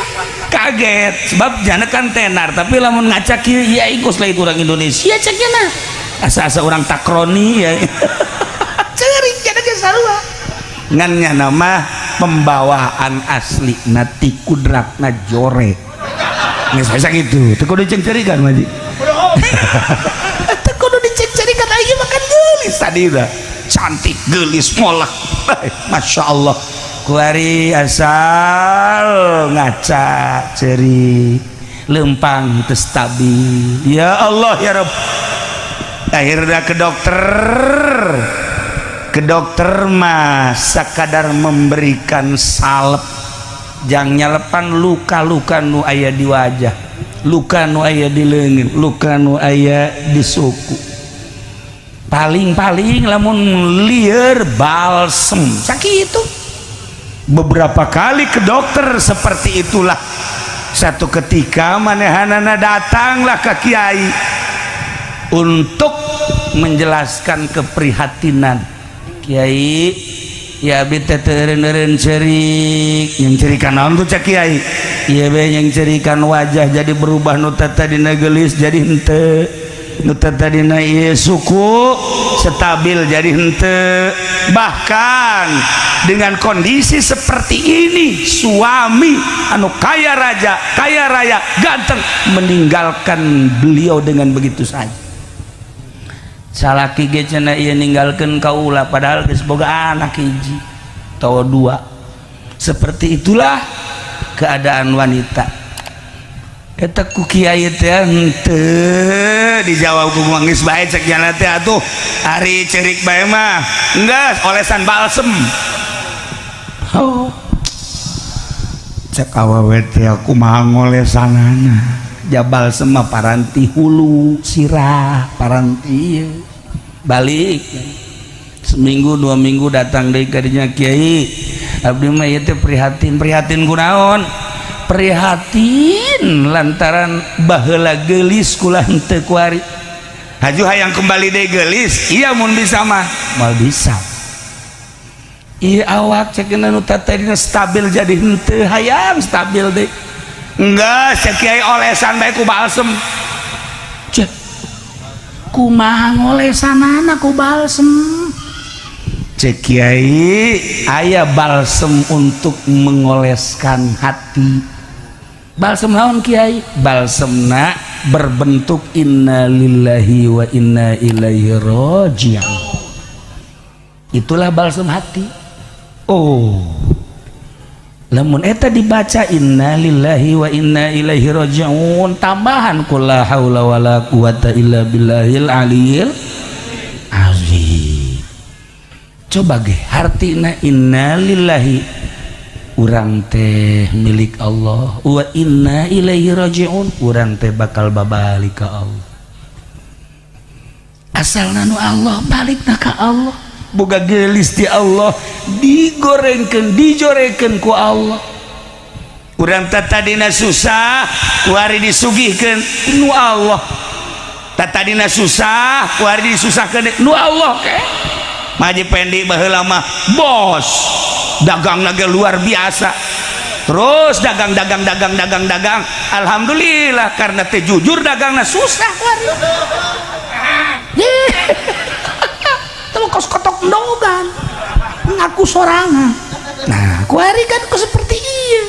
Kaget sebab jana kan tenar, tapi lamun ngaca kieu ieu aing kos lain urang Indonesia cek jana. Asa-asa orang takroni ya. Ceurik jana ge sarua. Ngan nyana mah pembawaan asli nati kudratna jore. Geus bisa gitu. Teu kudu cerikan Maji. Teu kudu diceng-cerikan, aing makan gelis tadi udah. Cantik, gelis, molek. Masya Allah. Kuari asal ngaca ceri, lempang teu stabil. Ya Allah ya Rob. Akhirnya ke dokter. Ke dokter mah sakadar memberikan salep jang nyalepan luka-luka nu aya di wajah, luka nu aya di leungeun, luka nu aya di suku. Paling-paling lamun lieur balsem sakitu. Beberapa kali ke dokter seperti itulah. Satu ketika manehanana datanglah ke kiai untuk menjelaskan keprihatinan. Kiai ya, abi teh teu eureun cerik. Yang cerikan naon tuh cak kiai? Ieu be yang cerikan wajah jadi berubah, nu tadina geulis jadi henteu, nu tadina ieu suku stabil jadi henteu. Bahkan dengan kondisi seperti ini, suami anu kaya raja, kaya raya, ganteng, meninggalkan beliau dengan begitu saja. Salaki ge cenah ieu ninggalkeun kaula, padahal geus boga anak hiji atau dua. Seperti itulah keadaan wanita eta. Ku kiai teh henteu dijawab ku geus bae cek jana teh. Atuh ari cerik bae mah enggeus olesan balsem. Oh, cek awewe teh, aku mah ngolesanana ja balsem mah paranti hulu sirah, paranti ieu. Balik seminggu 2 minggu datang deui ka dinya. Kiai, abdi mah ieu teh prihatin. Prihatin kunaon? Prihatin lantaran baheula geulis kula henteu kuari. Haju hayang kembali deui geulis? Iya, mun bisa mah. Moal bisa. Iya, awak cek nu tadina stabil jadi henteu, hayang stabil deui. Enggak cek kiai, olesan bae ku balsem. Cek kumaha ngolesanana ku balsem? Cek kiai, aya balsem untuk mengoleskan hati. Balsem naon, kiai? Balsemna berbentuk innalillahi wa inna ilaihi raji'un. Itulah balsem hati. Oh, lamun eta dibaca innalillahi wa inna ilaihi raji'un, tambahan ku la haula wala quwata illa billahil aliyil azim. Coba ge hartina innalillahi, urang teh milik Allah, wa inna ilaihi raji'un, urang teh bakal babalik ka Allah. Asalna nu Allah, balikna ka Allah. Boga gelis di Allah, digorengkeun, dijorekeun ku Allah. Urang tadina susah, kuari disugihkeun nu Allah. Tadina susah, kuari disusahkeun nu Allah. Ke Maji Pendi baheula mah bos dagang naga luar biasa, terus dagang, dagang, dagang, dagang, dagang. Alhamdulillah, karena teh jujur dagangna, susah kuari. Tuh kos kotok endogan ngaku sorangan. Nah, kuari kan kok seperti iya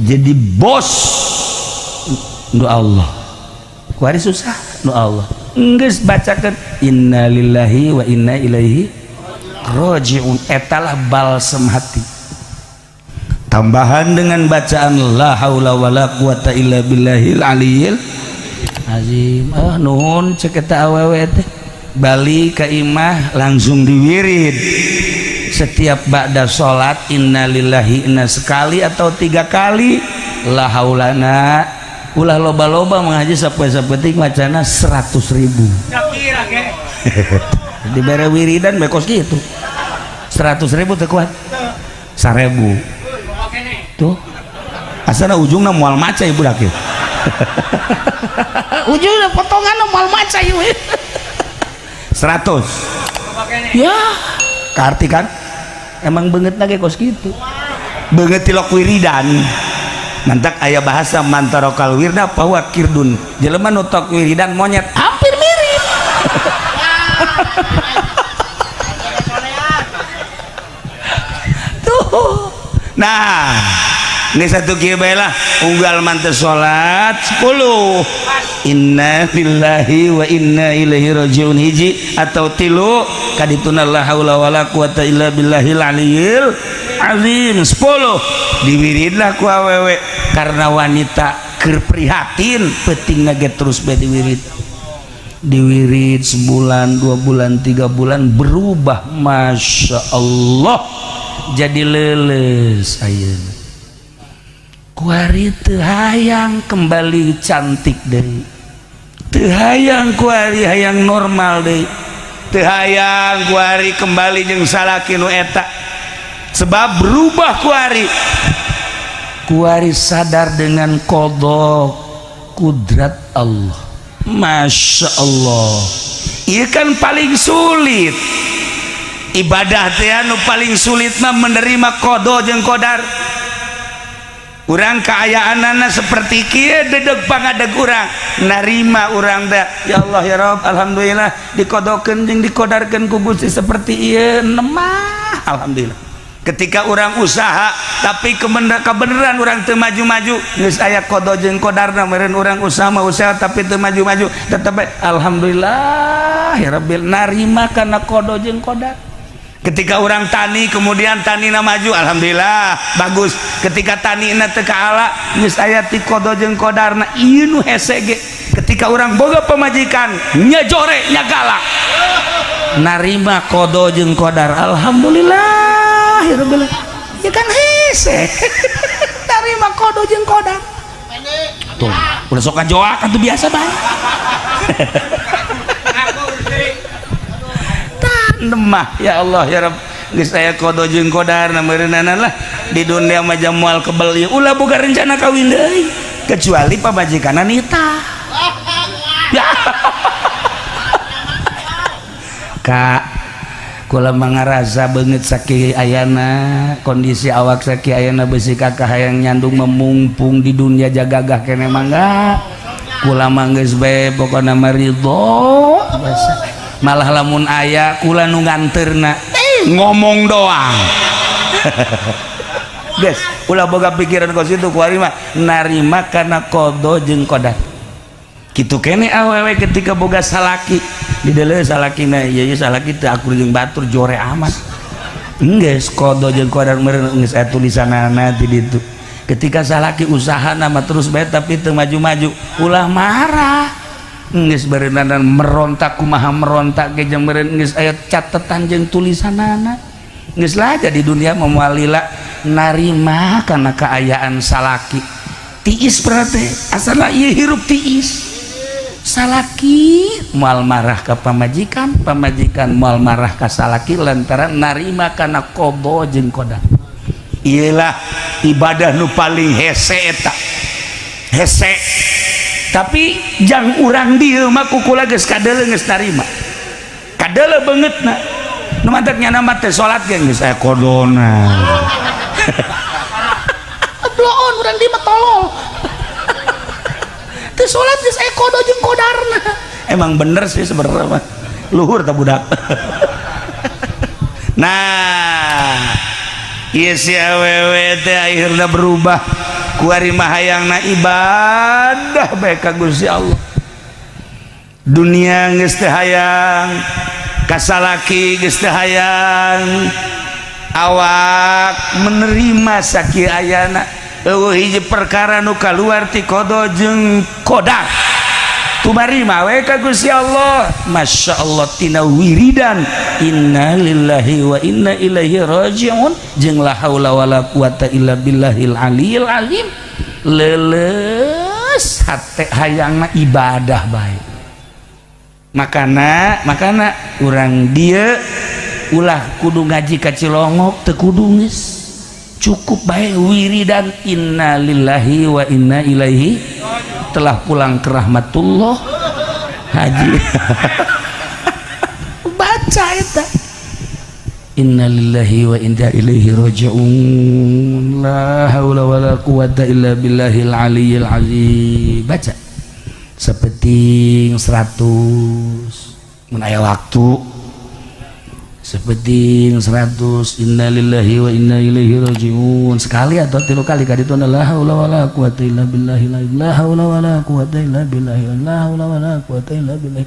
jadi bos nu Allah, kuari susah nu Allah. Geus bacakeun innalillahi wa inna ilaihi rajiun, etalah balsem hati. Tambahan dengan bacaan la haula wala quwata illa billahil aliyil azim. Ah, nuhun cek eta awewe teh. Balik ke imah langsung diwirid. Setiap ba'da salat innalillahi inna sekali atau 3 kali, la haulana ulah loba-loba mengaji sapoe-sapoe macana 100.000. Dibere wiridan bekos gitu. 100.000 teu kuat. 1.000. Tuh. Asana ujungna moal maca ieu budak ieu. Ujungna potonganna moal maca ieu. 100. Ya, kaarti kan? Emang beungeutna ge kos kitu. Beungeut tilok wiridan. Mantak aya bahasa mantarokal wirda bahwa kirdun. Jelema nu tok wiridan monyet hampir mirip. Tuh. Nah, ini satu kieu bae lah, unggal manteu salat 10. Inna lillahi wa inna ilaihi rajiun hiji atau 3 kadituna la haula wala quwata illa billahil aliyil azim 10 diwiridlah ku awewe karena wanita keur prihatin peutingna ge terus bae diwirid. Diwirid sebulan, 2 bulan, 3 bulan berubah, masya Allah jadi leuleus ayeuna. Kuari teu hayang kembali cantik deui, teu hayang kuari hayang normal deui, teu hayang kuari kembali jeung salaki nu eta, sebab berubah kuari. Kuari sadar dengan qada kudrat Allah, masya Allah. Ieu kan paling sulit ibadah teh anu paling sulit mah menerima qada jeung qadar. Urang kaayaanana seperti kieu dedeg pangadeg urang narima urang teh ya Allah ya Rabb alhamdulillah dikodokeun jeung dikodarkeun ku Gusti seperti ieu nemah alhamdulillah. Ketika urang usaha tapi kebenaran urang teu maju-maju geus aya qada jeung qadarna meureun urang usaha mah usaha tapi teu maju-maju tetep alhamdulillah ya Rabbil narima kana qada jeung qadar. Ketika orang tani kemudian tanina maju alhamdulillah bagus. Ketika tanina teu kaala geus aya ti qada jeung qadarna ieu nu hese ge. Ketika orang boga pamajikan nya jore nya galak narima qada jeung qadar alhamdulillah ya rabbil ya kan hese narima qada jeung qadar. Tuh udah sok ngajoak atuh biasa bae. Nemah ya Allah ya Rabb geus aya qada jeung qadarna meureunana lah di dunia mah moal kebel ieu ulah boga rencana kawin deui kecuali pamajikanna nita. Ya. Kak kula mangarasa beungeut sakieu ayana kondisi awak sakieu ayana beusi kakak hayang nyandung memungpung di dunia jagagah kene mangga kula mah geus bae pokona mah ridho malah lamun aya kula nu nganterna ngomong doang. Guys, ulah boga pikiran kos itu kuari mah narima kana qada jeung qadar. Kitu kene awewe ketika boga salaki dideuleu salakina ieu ieu salaki teu akur jeung batur jore amat. Geus qada jeung qadar meureun geus aya tulisanana ti ditu. Ketika salaki usahana mah terus bae tapi teu maju-maju ulah marah. Geus beureunan merontak kumaha merontak ge jeung meureun geus aya catetan jeung tulisanana. Geus lah jadi dunia mah moal lila narima kana kaayaan salaki. Tiis berarti asal ieu hirup tiis. Salaki moal marah ka pamajikan, pamajikan moal marah ka salaki lantaran narima kana qada jeung qadar. Ieulah ibadah nu paling hese eta. Hese. Tapi jang urang dieu mah kukula geus kadeuleu geus narima. Kadeuleu beungeutna. Nu mantak nyana mah teh salat ge geus aya qadona. Bloon urang dieu mah tolol. Teu salat geus aya qada jeung qadarna. Emang bener sih sebenarnya mah. Luhur tah budak. Nah, ieu si awewe teh akhirna berubah. Kuari mah hayangna ibadah bae ka Gusti Allah. Dunia geus teu hayang, kasalaki geus teu hayang, awak menerima sakieu ayana. Eueuh hiji perkara nu kaluar ti qada jeung qadar. Tumarima we ka Gusti Allah. Masya Allah, tina wiridan inna lillahi wa inna ilaihi rajiun jeung la haula wala quwata illa billahil aliyil azim. Leuleus hate, hayangna ibadah bae. Makana makana urang dieu ulah kudu ngaji ka Cilongok, teu kudu, geus cukup bae wiridan inna lillahi wa inna ilaihi, telah pulang ke rahmatullah haji. Baca eta inna lillahi wa inna ilaihi raji'un, la haula wala quwata illa billahil aliyil azim. Baca sapeting 100 mun aya waktu, sapeting 100 inna lillahi wa inna ilaihi raji'un sekali atau tilu kali ka ditu, la haula wala quwata illa billahi, la haula wala quwata illa billahi, la haula wala quwata illa billahi.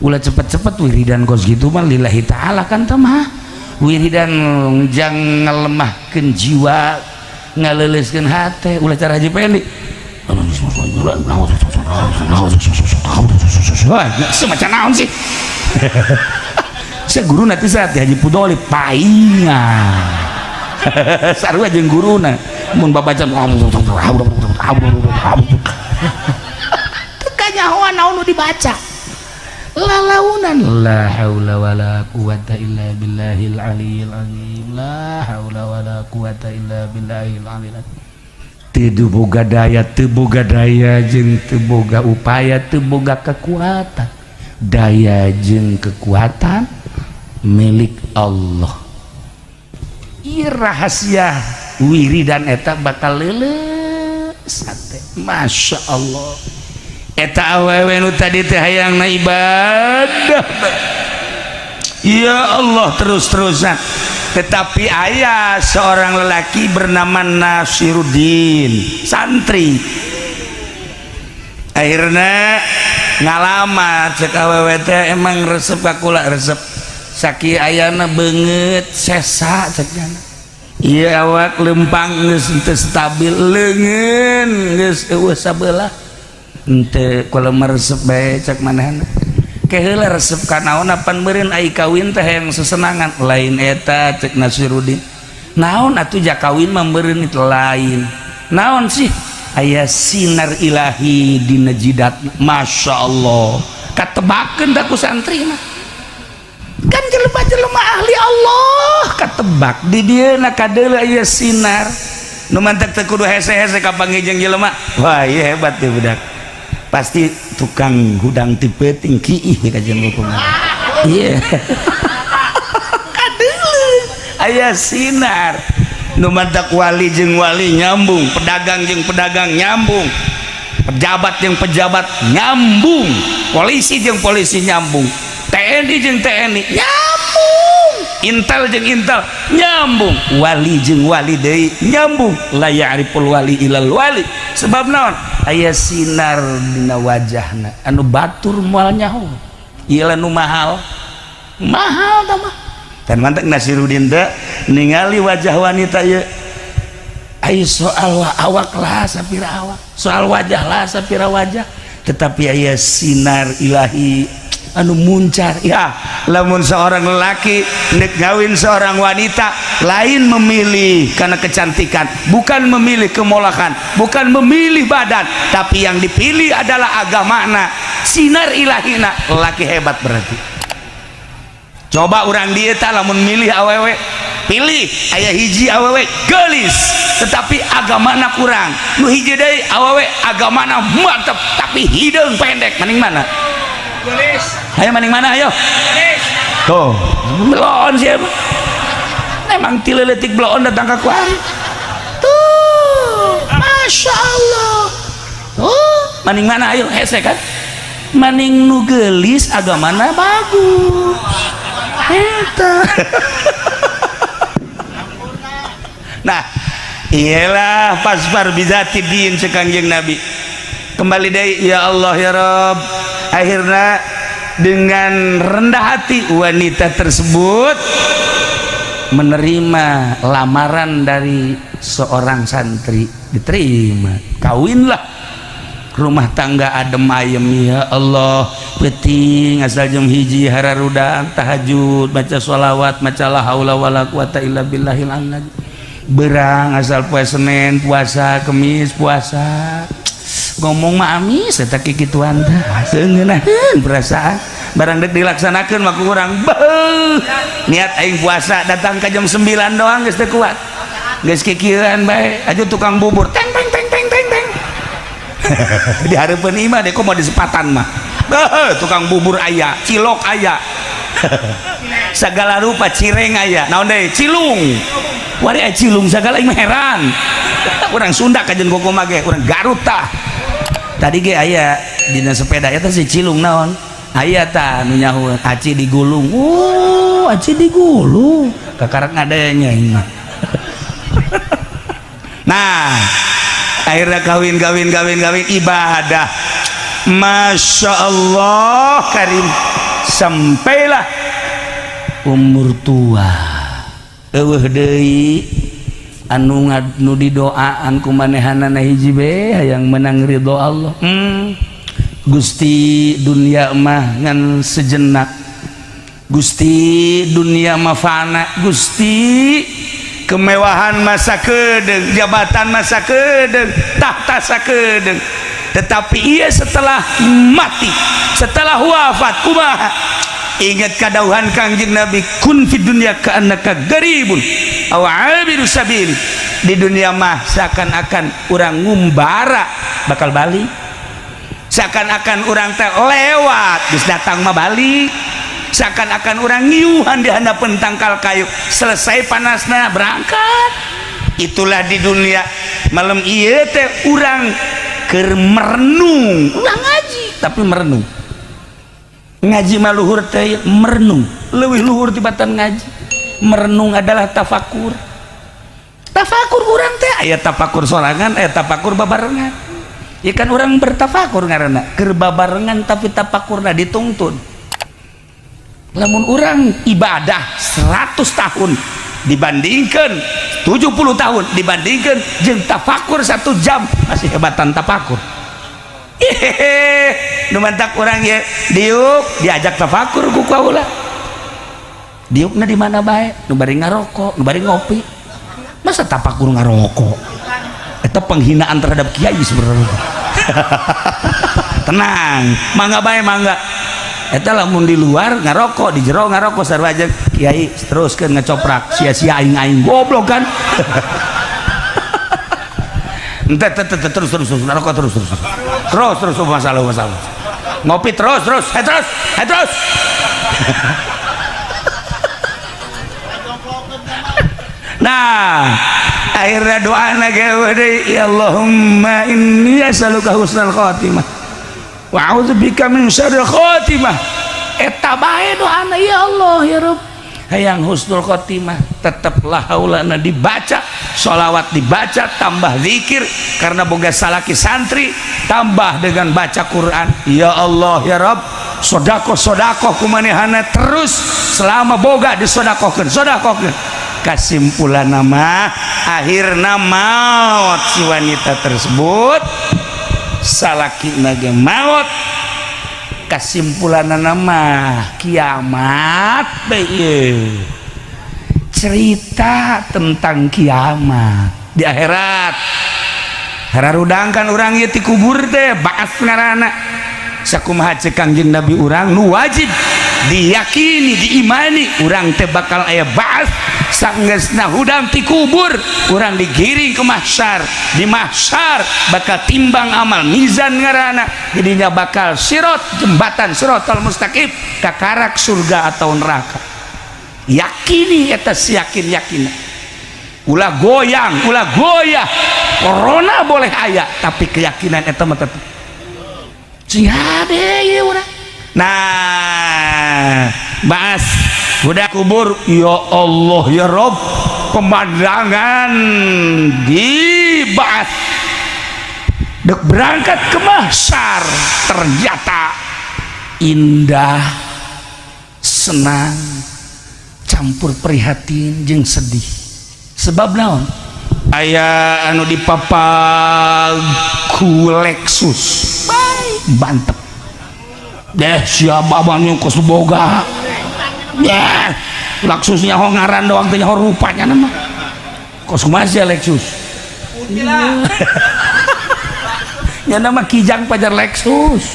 Ulah cepet-cepet wiridan kos gitu mah, lillahi ta'ala kan mah wiridan jang ngalemahkeun jiwa, ngaleuleuskeun hate. Ulah cara Haji Pendi. Wah, semacam naon sih? Saya guru nanti saat Haji Pudoli paingan sarua jeung guruna mun babaca teu kanyahoan naon nu dibaca, lalaunan. La haula wala quwata illa billahil aliyil azim, la haula wala quwata illa billahil aliyil azim. Teu boga daya, teu boga daya jeung teu boga upaya, teu boga kekuatan. Daya jeung kekuatan milik Allah. Ieu rahasia wiridan eta bakal leuleus hate. Masya Allah, eta awewe nu tadi teh hayangna ibadah ya Allah terus-terusan. Tetapi ayah seorang lelaki bernama Nasiruddin, santri, akhirnya ngalamar. Cek awewe teh, "Emang resep ka kula?" "Resep." "Saki ayana beungeut sesa," cek jana. "Iya, awak lempang geus teu stabil, leungeun geus eueuh sabelah." "Henteu, kula mah resep bae," cek manehna. "Ke heula resep ka naon? Apan meureun ai kawin teh yang sesenangan." "Lain eta," cek Nasiruddin. "Naon atuh? Ja kawin mah meureun itu." "Lain." "Naon sih?" "Aya sinar ilahi dina jidat." Masya Allah, katebakeun da ku santri mah kan jelema-jelema ahli Allah, katebak di dieu na kadeuleu aya sinar nu mantak teu kudu hese-hese kapanggih jeung jelema. Wah, iya hebat tuh budak, pasti tukang hudang ti peuting kiih kajian hukuman. Iya, kadeuleu aya sinar nu mantak wali jeung wali nyambung, pedagang jeung pedagang nyambung, pejabat jeung pejabat nyambung, polisi jeung polisi nyambung, TNI jeung TNI nyambung, Intel jeung Intel nyambung, wali jeung wali deui nyambung. La ya'riful wali ilal wali. Sebab naon? Aya sinar dina wajahna anu batur moal nyaho. Ieu nu mahal mahal tah mah. Dan mantak Nasiruddin teh ningali wajah wanita ieu. Ai soal awak lah sapira awak, soal wajah lah sapira wajah, tetapi aya sinar ilahi anu muncar. Ya, lamun seorang lelaki nek ngawin seorang wanita, lain memilih karena kecantikan, bukan memilih kemolakan, bukan memilih badan, tapi yang dipilih adalah agamana, sinar ilahina. Lelaki hebat berarti. Coba orang dieu tah lamun milih awewe, pilih aya hiji awewe gelis tetapi agamana kurang, nu hiji deui awewe agamana mantep tapi hideung pendek, mending mana? Ayo, maning mana? Ayo tuh belon sih emang ti leutik belon datang ke kuari tuh. Masya Allah, tuh maning mana? Ayo, hese kan maning nu gelis agamana bagus eta. Nah, iyalah fasfar bizati din cek Kangjeng Nabi. Kembali deui, ya Allah ya Rob. Akhirnya dengan rendah hati wanita tersebut menerima lamaran dari seorang santri. Diterima, kawinlah. Rumah tangga adem ayem, ya Allah. Peuting asal jam 1 hararudang tahajud, baca sholawat, maca la haula wala quwata illa billahil azim. Berang asal poe Senin puasa, Kemis puasa. Ngomong mah amis eta kikituan teh seueunaheun perasaan. Barang dek dilaksanakeun mah ku urang beuh. Niat aing puasa datang ke jam 9 doang geus teu kuat. Geus kikieuan bae, aju tukang bubur teng teng teng teng teng teng. Di hareupeun imah deh kok mau disepatan mah. Beuh, tukang bubur aya, cilok aya. Segala rupa cireng aya. Naon deui? Cilung. Wari aya cilung segala aing mah heran. Urang Sunda kajen kumaha ge, urang Garut tah. Tadi ge aya dina sepeda eta si cilung naon? Aya tah nu nyaho aci digulung. Oh, aci digulung. Kakarak ngadanya ini mah. Nah, akhirnya kawin kawin kawin kawin ibadah. Masya Allah karim, sampailah umur tua, eueuh deui anu nu didoaan ku manehanana hiji be hayang menang ridho Allah. Gusti, dunia mah ngan sejenak. Gusti, dunia mah fana. Gusti, kemewahan masa kedeng, jabatan masa kedeng, tahta sakedeng, tetapi ia setelah mati, setelah wafat kumaha? Ingat kadauhan Kangjeng Nabi, kun fid dunya ka'annaka garibun aw abiru sabil. Di dunia mah seakan-akan urang ngumbara bakal balik, seakan-akan urang teh lewat, geus datang mah balik, seakan-akan urang ngiuhan di handapeun tangkal kayu, selesai panasna berangkat. Itulah di dunia. Malam ieu teh urang keur merenung, ulah ngaji tapi merenung. Ngaji mah luhur teh merenung, leuwih luhur tibatan ngaji. Merenung adalah tafakur. Tafakur urang teh aya tafakur sorangan, aya tafakur babarengan. Ya kan urang bertafakur ngaranna keur babarengan, tapi tafakurna dituntun. Lamun urang ibadah 100 tahun dibandingkan 70 tahun dibandingkan jeung tafakur 1 jam, masih hebatan tafakur. Hehehe, nu mantak urang ya diuk diajak tafakur ku kaula. Diukna di mana bae, nu bari ngarokok, nu bari ngopi. Masa tafakur ngarokok? Eta penghinaan terhadap kiai sebenarnya. Tenang, mangga bae mangga. Eta lamun di luar ngarokok, di jero ngarokok sarua aja kiai teruskeun ngecoprak, sia-sia aing-aing goblok kan. Ente terus terus terus ngarokok terus terus terus terus masalah masalah ngopi terus terus hai terus hai terus. Nah, akhirnya doa lagi, ya Allahumma inni as'aluka husnal khatimah wa a'udzubika min syarril khatimah. Eta bae doana, ya Allah ya Rabb, hayang husnul khotimah. Teteplah haulana dibaca, sholawat dibaca, tambah zikir karena boga salaki santri, tambah dengan baca Quran. Ya Allah ya Rabb, sodakoh sodakoh kumanehana terus selama boga disodakohkeun sodakohkeun. Kesimpulan nama akhirna maut si wanita tersebut, salaki nage maut. Kesimpulan nama kiamat bae, cerita tentang kiamat di akhirat. Hararudang kan urang ieu ti kubur teh baas ngaranna. Sakumaha ceuk Kangjeng Nabi, urang nu wajib diyakini diimani urang teh bakal aya baas. Sanggeusna hudang ti kubur urang digiring ke mahsyar, di mahsyar bakal timbang amal, mizan ngaranna, jadinya bakal sirot, jembatan siratal mustaqim kakarak surga atau neraka. Yakini eta yakin yakin, ulah goyang ulah goyah. Corona boleh aya tapi keyakinan eta mah tetep sing hade ieu urang. Nah, baas udah kubur, ya Allah ya Rob, pemandangan di baas dek berangkat ke mahsyar ternyata indah, senang, campur prihatin jeung sedih. Sebab naon? Aya anu dipapag ku Lexus. Mantep deh siapa abangnya kos boga ya Lexusnya ho ngaran doang teh ho rupanya nama kos kumaha sia Lexus nya nama Kijang pajar Lexus.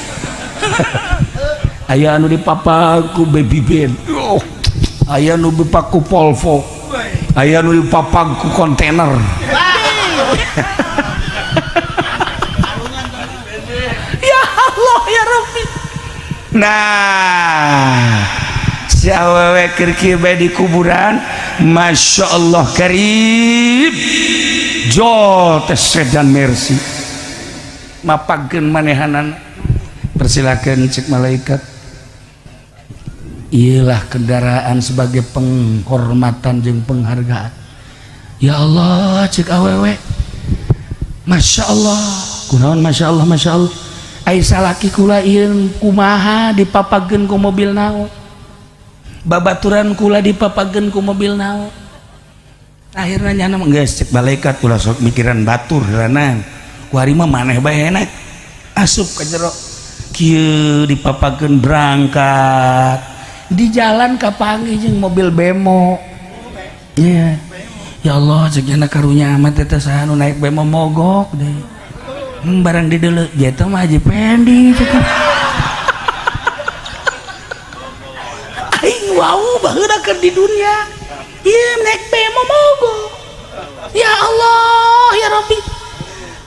Aya anu dipapag ku Baby Ben, oh, aya anu dipapag ku Volvo, aya anu dipapag ku kontainer. Ya Allah ya Rabbi. Nah si awewe keur kieu bae di kuburan, Masya Allah karib jol teh sedan Mercy mapagkeun manehanana. Persilakeun cek malaikat, iyalah kendaraan sebagai penghormatan jeung penghargaan. Ya Allah cek awewe, Masya Allah kunaon Masya Allah Masya Allah. Ai salaki kula ieu kumaha dipapageun ku mobil naon, babaturan kula dipapageun ku mobil naon. Akhirna nyana mah geus cek malaikat ulah sok mikiran batur heulanan ku ari mah maneh bae enak asup ka jero kieu dipapageun berangkat di jalan kapanggih jeung mobil bemo. Iya. Ya Allah cek nyana karunya amat eta saha nu naik bemo mogok deui. Barang dideuleu jatuh mah Haji Pendi cek. Aing wau baheula keur di dunia. Ieu naik bemo mogok. Ya Allah ya Rabbi.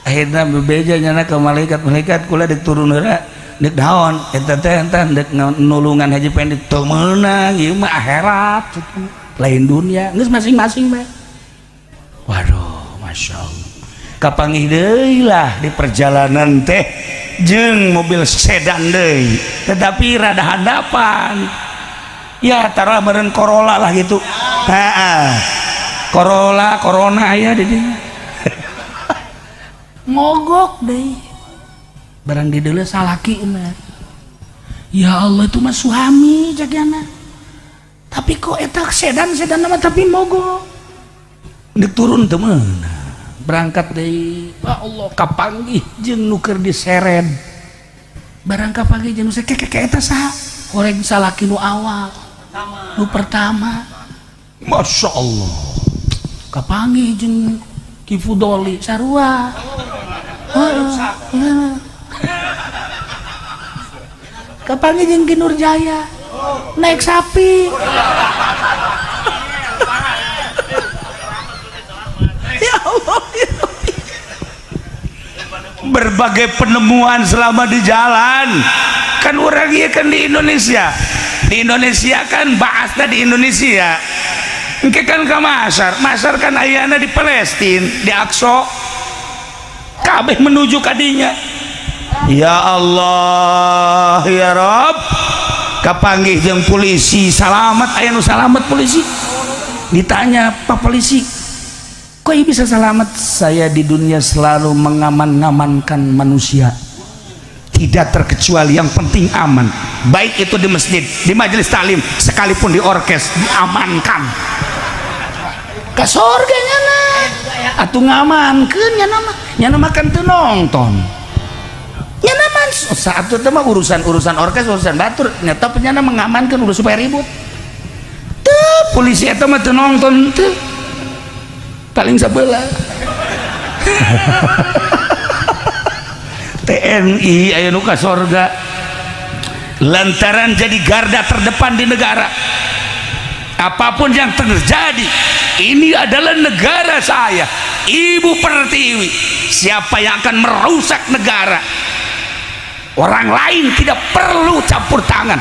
Akhirna bebeja nyana ka malaikat, malaikat kula deuk turun heula deuk naon eta teh entah deuk nulungan Haji Pendi teu meunang ieu mah akhirat lain dunia geus masing-masing bae. Waduh Masya Allah kapanggih deui lah di perjalanan teh jeung mobil sedan deui tetapi rada handapan ya taruh meureun Corolla lah gitu. Heeh Corolla Corona aya di dinya mogok deui barang dideuleu salaki mah. Ya Allah itu mah suami jagana tapi kok eta sedan-sedan mah tapi mogok deuk turun teu meunang berangkat deui. Ya Allah kapanggih jeung nu keur diseret barang kapanggih jeung nu keke eta saha horeng salaki nu awal nu pertama. Masya Allah kapanggih jeung Ki Fudoli sarua. Kapanggih jeung Ki Nurjaya naik sapi. Ya Allah, ya Allah. Berbagai penemuan selama di jalan kan orang iya kan di Indonesia, di Indonesia kan bahasnya di Indonesia engke kan ke Masar, Masar kan ayana di Palestina di Aqsa kabeh menuju kadinya. Ya Allah ya Rob kapanggih jeung polisi salamet aya nu salamet polisi ditanya Pak polisi kok bisa selamat? Saya di dunia selalu mengaman-ngamankan manusia, tidak terkecuali yang penting aman, baik itu di masjid, di majelis taklim, sekalipun di orkes diamankan. Ke surga nyana atuh ngamankeun nyana mah, nyana mah kan teu nonton. Nyana mah saat itu mah urusan-urusan orkes, urusan batur, nyata nyana mengamankan udah supaya ribut. Teu polisi eta mah teu nonton teu. Paling sebelah TNI aya nu ka sorga lantaran jadi garda terdepan di negara. Apapun yang terjadi, ini adalah negara saya, Ibu Pertiwi. Siapa yang akan merusak negara, orang lain tidak perlu campur tangan.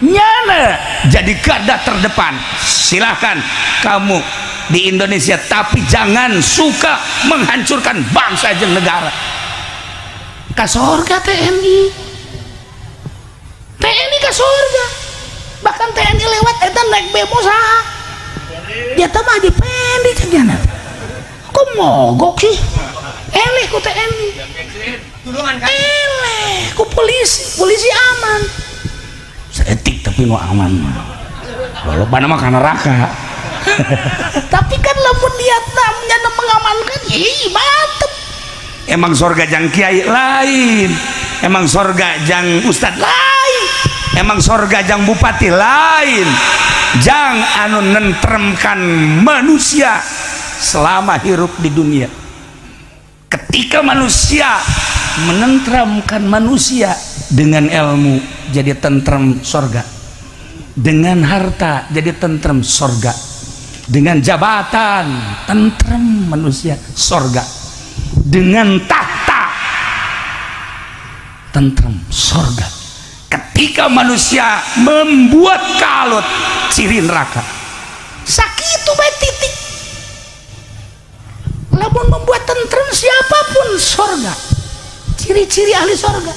Nyana jadi garda terdepan, silahkan kamu di Indonesia, tapi jangan suka menghancurkan bangsa dan negara. Ka sorga TNI, TNI ka sorga, bahkan TNI lewat eta naik bemo saha dia teh mah dipendi cegana kok mogok sih eleh ku TNI, eleh ku polisi, polisi aman seetik tapi nu aman walaupun mah ka neraka. Tapi kan lamun niatna nyana mengamankan, ih mantep. Emang sorga jang kiai lain, emang sorga jang ustad lain, emang sorga jang bupati lain, jang anu nentremkan manusia selama hirup di dunia. Ketika manusia menentramkan manusia dengan ilmu, jadi tentrem sorga. Dengan harta jadi tentrem sorga. Dengan jabatan tentrem manusia sorga. Dengan tahta tentrem sorga. Ketika manusia membuat kalut, ciri neraka. Sakitu bae titik. Lamun membuat tentrem siapapun sorga, ciri-ciri ahli sorga.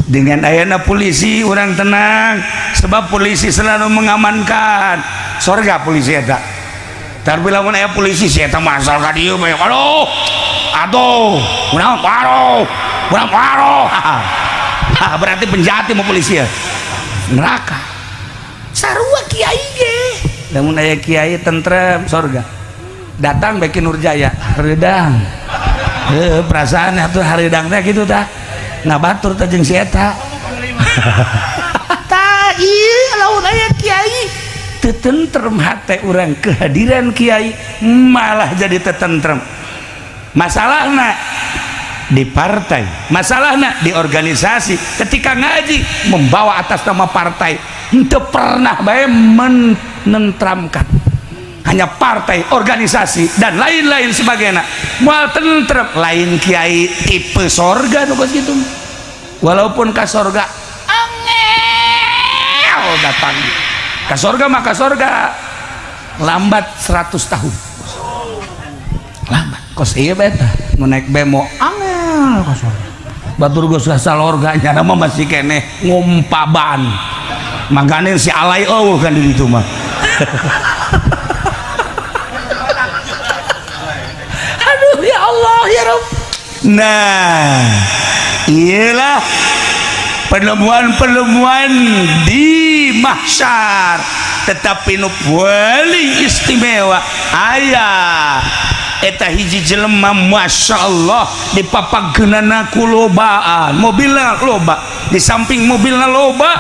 Dengan ayana polisi orang tenang, sebab polisi selalu mengamankan. Sorga polisi eta. Tapi lamun aya polisi si eta masal ka dieu bae, aduh aduh, kunaon, aduh, kunaon, aduh. Berarti penjahat mau polisi ya, neraka. Sarua kiai ge, lamun aya kiai tentrem sorga. Datang Beki Nurjaya hareudang, heuh, perasaan atuh hareudang teh kitu tah, ngabatur teh jeung si eta tah. Ieu lamun aya kiai teu tentrem hate urang, kehadiran kiai malah jadi tetentrem. Masalahna di partai, masalahna di organisasi, ketika ngaji membawa atas nama partai, henteu pernah bae menentramkan. Hanya partai, organisasi dan lain-lain sebagainya moal tentrem. Lain kiai tipe sorga nu kos kitu. Walaupun ka sorga angel datang ka sorga, maka sorga lambat 100 tahun, lambat kos ieu bae tah. Nu naik bemo angel ka sorga, batur geus ka salorga, nyana mah masih keneh ngumpaban. Mangkane si alay eueuh kan di ditu mah. Aduh, ya Allah ya Rabb. Nah, iyalah penemuan-penemuan di mahsyar. Tetapi nu paling istimewa aya eta hiji jelema, masya Allah, dipapageunana ku lobaan, mobilna loba. Di samping mobilna loba,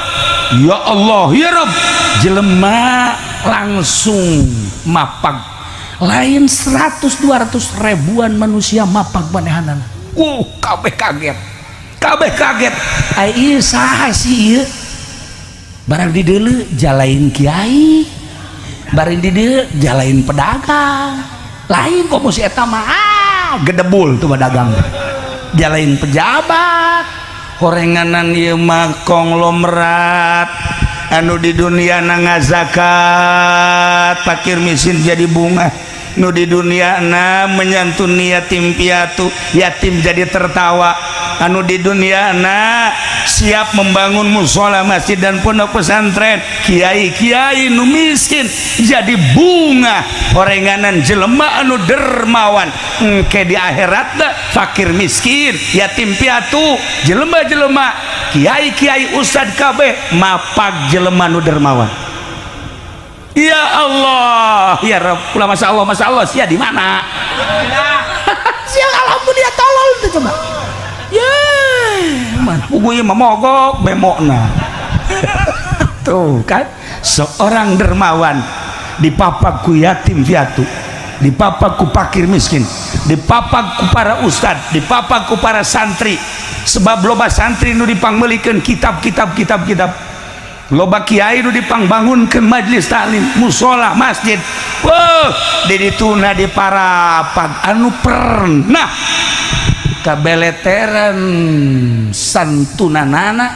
ya Allah ya Rabb, jelema langsung mapag, lain 100 200 ribuan manusia mapag manehanana. Kabeh kaget, kabeh kaget. Ai ieu saha sih ieu? Barang di deuleu jalain kiai, barang di deuleu jalain pedagang lain. Komo si eta mah, ah, gedebul tuh pedagang, jalain pejabat horenganan. Ieu mah konglomerat anu di dunia na ngazakat fakir miskin jadi bunga, nu di dunia na menyantuni yatim piatu, yatim jadi tertawa, anu di dunia na siap membangun musola, masjid dan pondok pesantren. Kiai-kiai nu miskin jadi bunga, horenganan jelema anu dermawan. Engke di akhirat da fakir miskin, yatim piatu, jelema-jelema, kiai-kiai, ustad kabeh mapag jelema nu dermawan. Ya Allah ya Rabb, masya Allah, masya Allah. Sia di mana sia? Alhamdulillah, tolol tuh coba ya man, pugu ieu mah mogok bemokna tuh kan. Seorang dermawan dipapak ku yatim piatu, dipapak ku fakir miskin, dipapak ku para ustad, dipapak ku para santri, sebab loba santri nu dipangmeulikeun kitab-kitab, kitab-kitab, loba kiai nu dipangbangunkeun majelis taklim, musola, masjid. Wah, di dituna di parapat anu pernah kabeleteran santunanana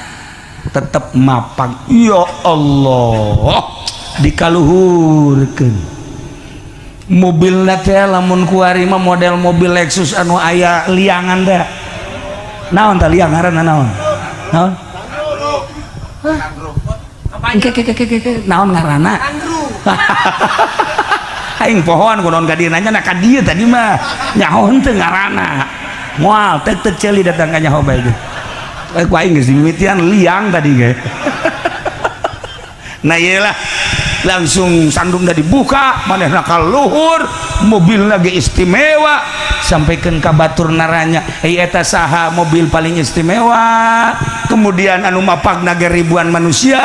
tetep mapag. Ya Allah, dikaluhurkeun mobilna teh. Lamun kuari mah model mobil Lexus anu aya liangan teh, naon tah liang ngaranna, naon naon? Ke ke ke ke ke, naon ngaranna? Aing pohoan kunaon ka dieu nanya na ka dieu tadi mah nyaho henteu ngaranna. Moal tek tek ceuli datang ka nyaho bae ge. Eh, ku aing geus dimimitian liang tadi ge. Nah, iyalah. Langsung sandungna dibuka, manehna ka luhur, mobil lagi istimewa, sampaikan ka batur naranya, "Hei, eta saha mobil paling istimewa?" Kemudian anu mapagna ge ribuan manusia,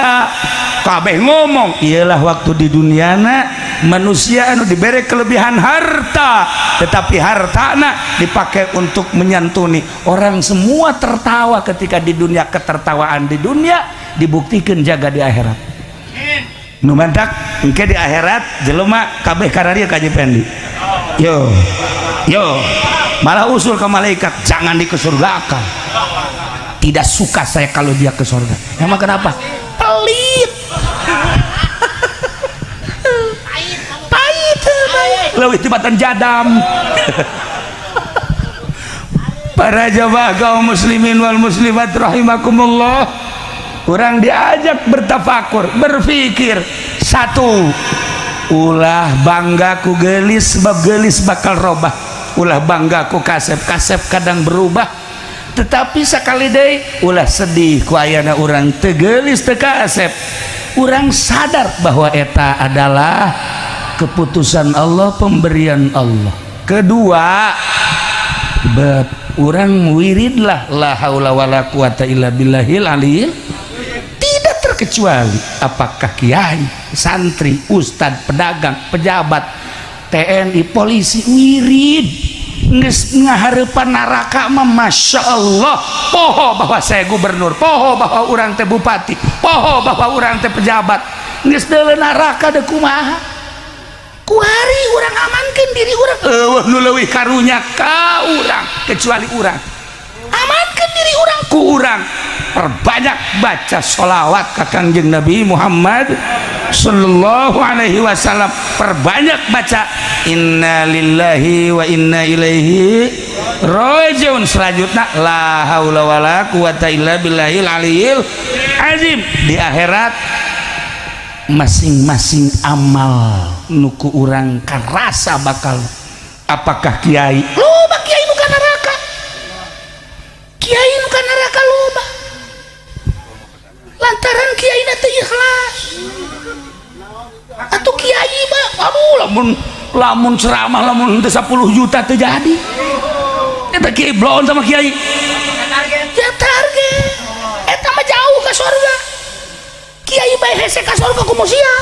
kabeh ngomong, iyalah waktu di duniana manusia anu diberi kelebihan harta, tetapi hartana dipakai untuk menyantuni orang. Semua tertawa ketika di dunia. Ketertawaan di dunia dibuktikan jaga di akhirat. Nu mantak engke di akhirat jelema kabeh kararieu ka Pendi. Yo yo, malah usul ke malaikat, "Jangan dikesurgakan, tidak suka saya kalau dia ke surga." Emang kenapa? Pelit, pahit, pahit leuwih tibatan jadam. Para jamaah kaum muslimin wal muslimat rahimakumullah, kurang diajak bertafakur, berpikir. Satu, ulah bangga ku gelis, sebab gelis bakal robah. Ulah bangga ku kasep, kasep kadang berubah. Tetapi sekali deh, ulah sedih ku ayana urang teu geulis, teu kasep. Urang sadar bahwa eta adalah keputusan Allah, pemberian Allah. Kedua, urang wiridlah la haula wala quwata illa billahil aliyil. Tidak terkecuali apakah kiai, santri, ustad, pedagang, pejabat, TNI, polisi, wirid. Geus ngahareupan neraka mah, Masya Allah. Poho bahwa saya gubernur, poho bahwa urang teh bupati, poho bahwa urang teh pejabat. Geus deuleu neraka deuk kumaha? Kuari urang amankeun diri urang. Eueuh nu leuwih karunya ka urang kecuali urang amankeun diri urang ku urang. Perbanyak baca sholawat ka Kangjeng Nabi Muhammad sallallahu alaihi wasallam, perbanyak baca inna lillahi wa inna ilaihi rajiun, selanjutnya la haula wala quwata illa billahil aliyil azim. Di akhirat masing-masing amal nu ku urang karasa bakal, apakah kiai, loba kiai nu ka neraka, kiai nu ka neraka loba lantaran kiai teu ikhlas. Atau kiai mah, aduh, lamun lamun ceramah lamun teu 10 juta teu jadi. Eta kiai bloon sama kiai ya, target eta mah jauh ke surga. Kiai bae hese ka surga, kumaha sia?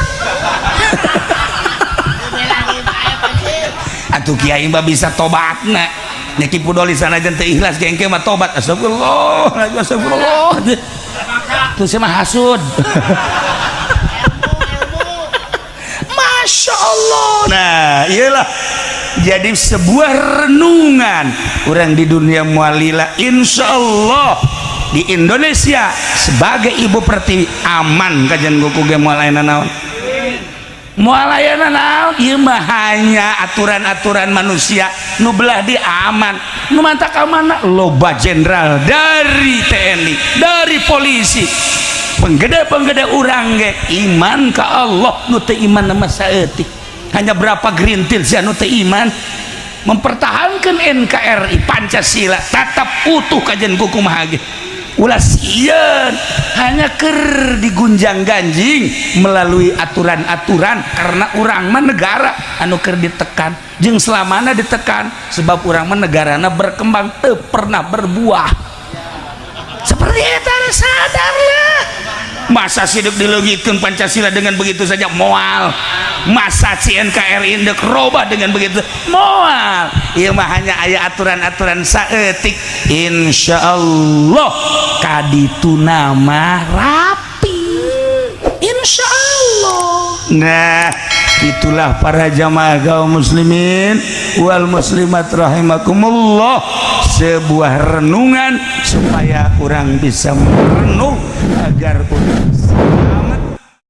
Atuh kiai mah bisa tobatna nya. Ki Pudoli sanajan teu ikhlas ge engke mah tobat, astagfirullah, astagfirullah. Tuh saya mah hasud. Masya Allah. Nah, iyalah, jadi sebuah renungan orang di dunia mualila. Insya Allah di Indonesia sebagai ibu pertiwi aman. Kajian kuku ge moal aya naon, moal aya naon. Ieu mah hanya aturan-aturan manusia. Nu belah di aman, nu mantak aman, loba jenderal dari TNI, dari polisi, penggede-penggede urang ge iman ka Allah. Nu teu iman mah saeutik, hanya berapa gerintil sia nu teu iman. Mempertahankan NKRI, Pancasila tetap utuh. Kajian kuku mah ge ulah sieun, hanya ker digunjang ganjing melalui aturan-aturan karena urang mah negara anu keur ditekan jeung selamana ditekan, sebab urang mah negarana berkembang teu pernah berbuah. Seperti eta, sadarlah. Masa sidik dileungitkeun Pancasila dengan begitu saja? Moal. Masa NKRI dek robah dengan begitu? Moal. Ieu mah hanya aya aturan-aturan saeutik. Insyaallah kadituna mah rapi, insyaallah. Nah, itulah para jamaah kaum muslimin wal muslimat rahimakumullah, sebuah renungan supaya orang bisa merenung agar orang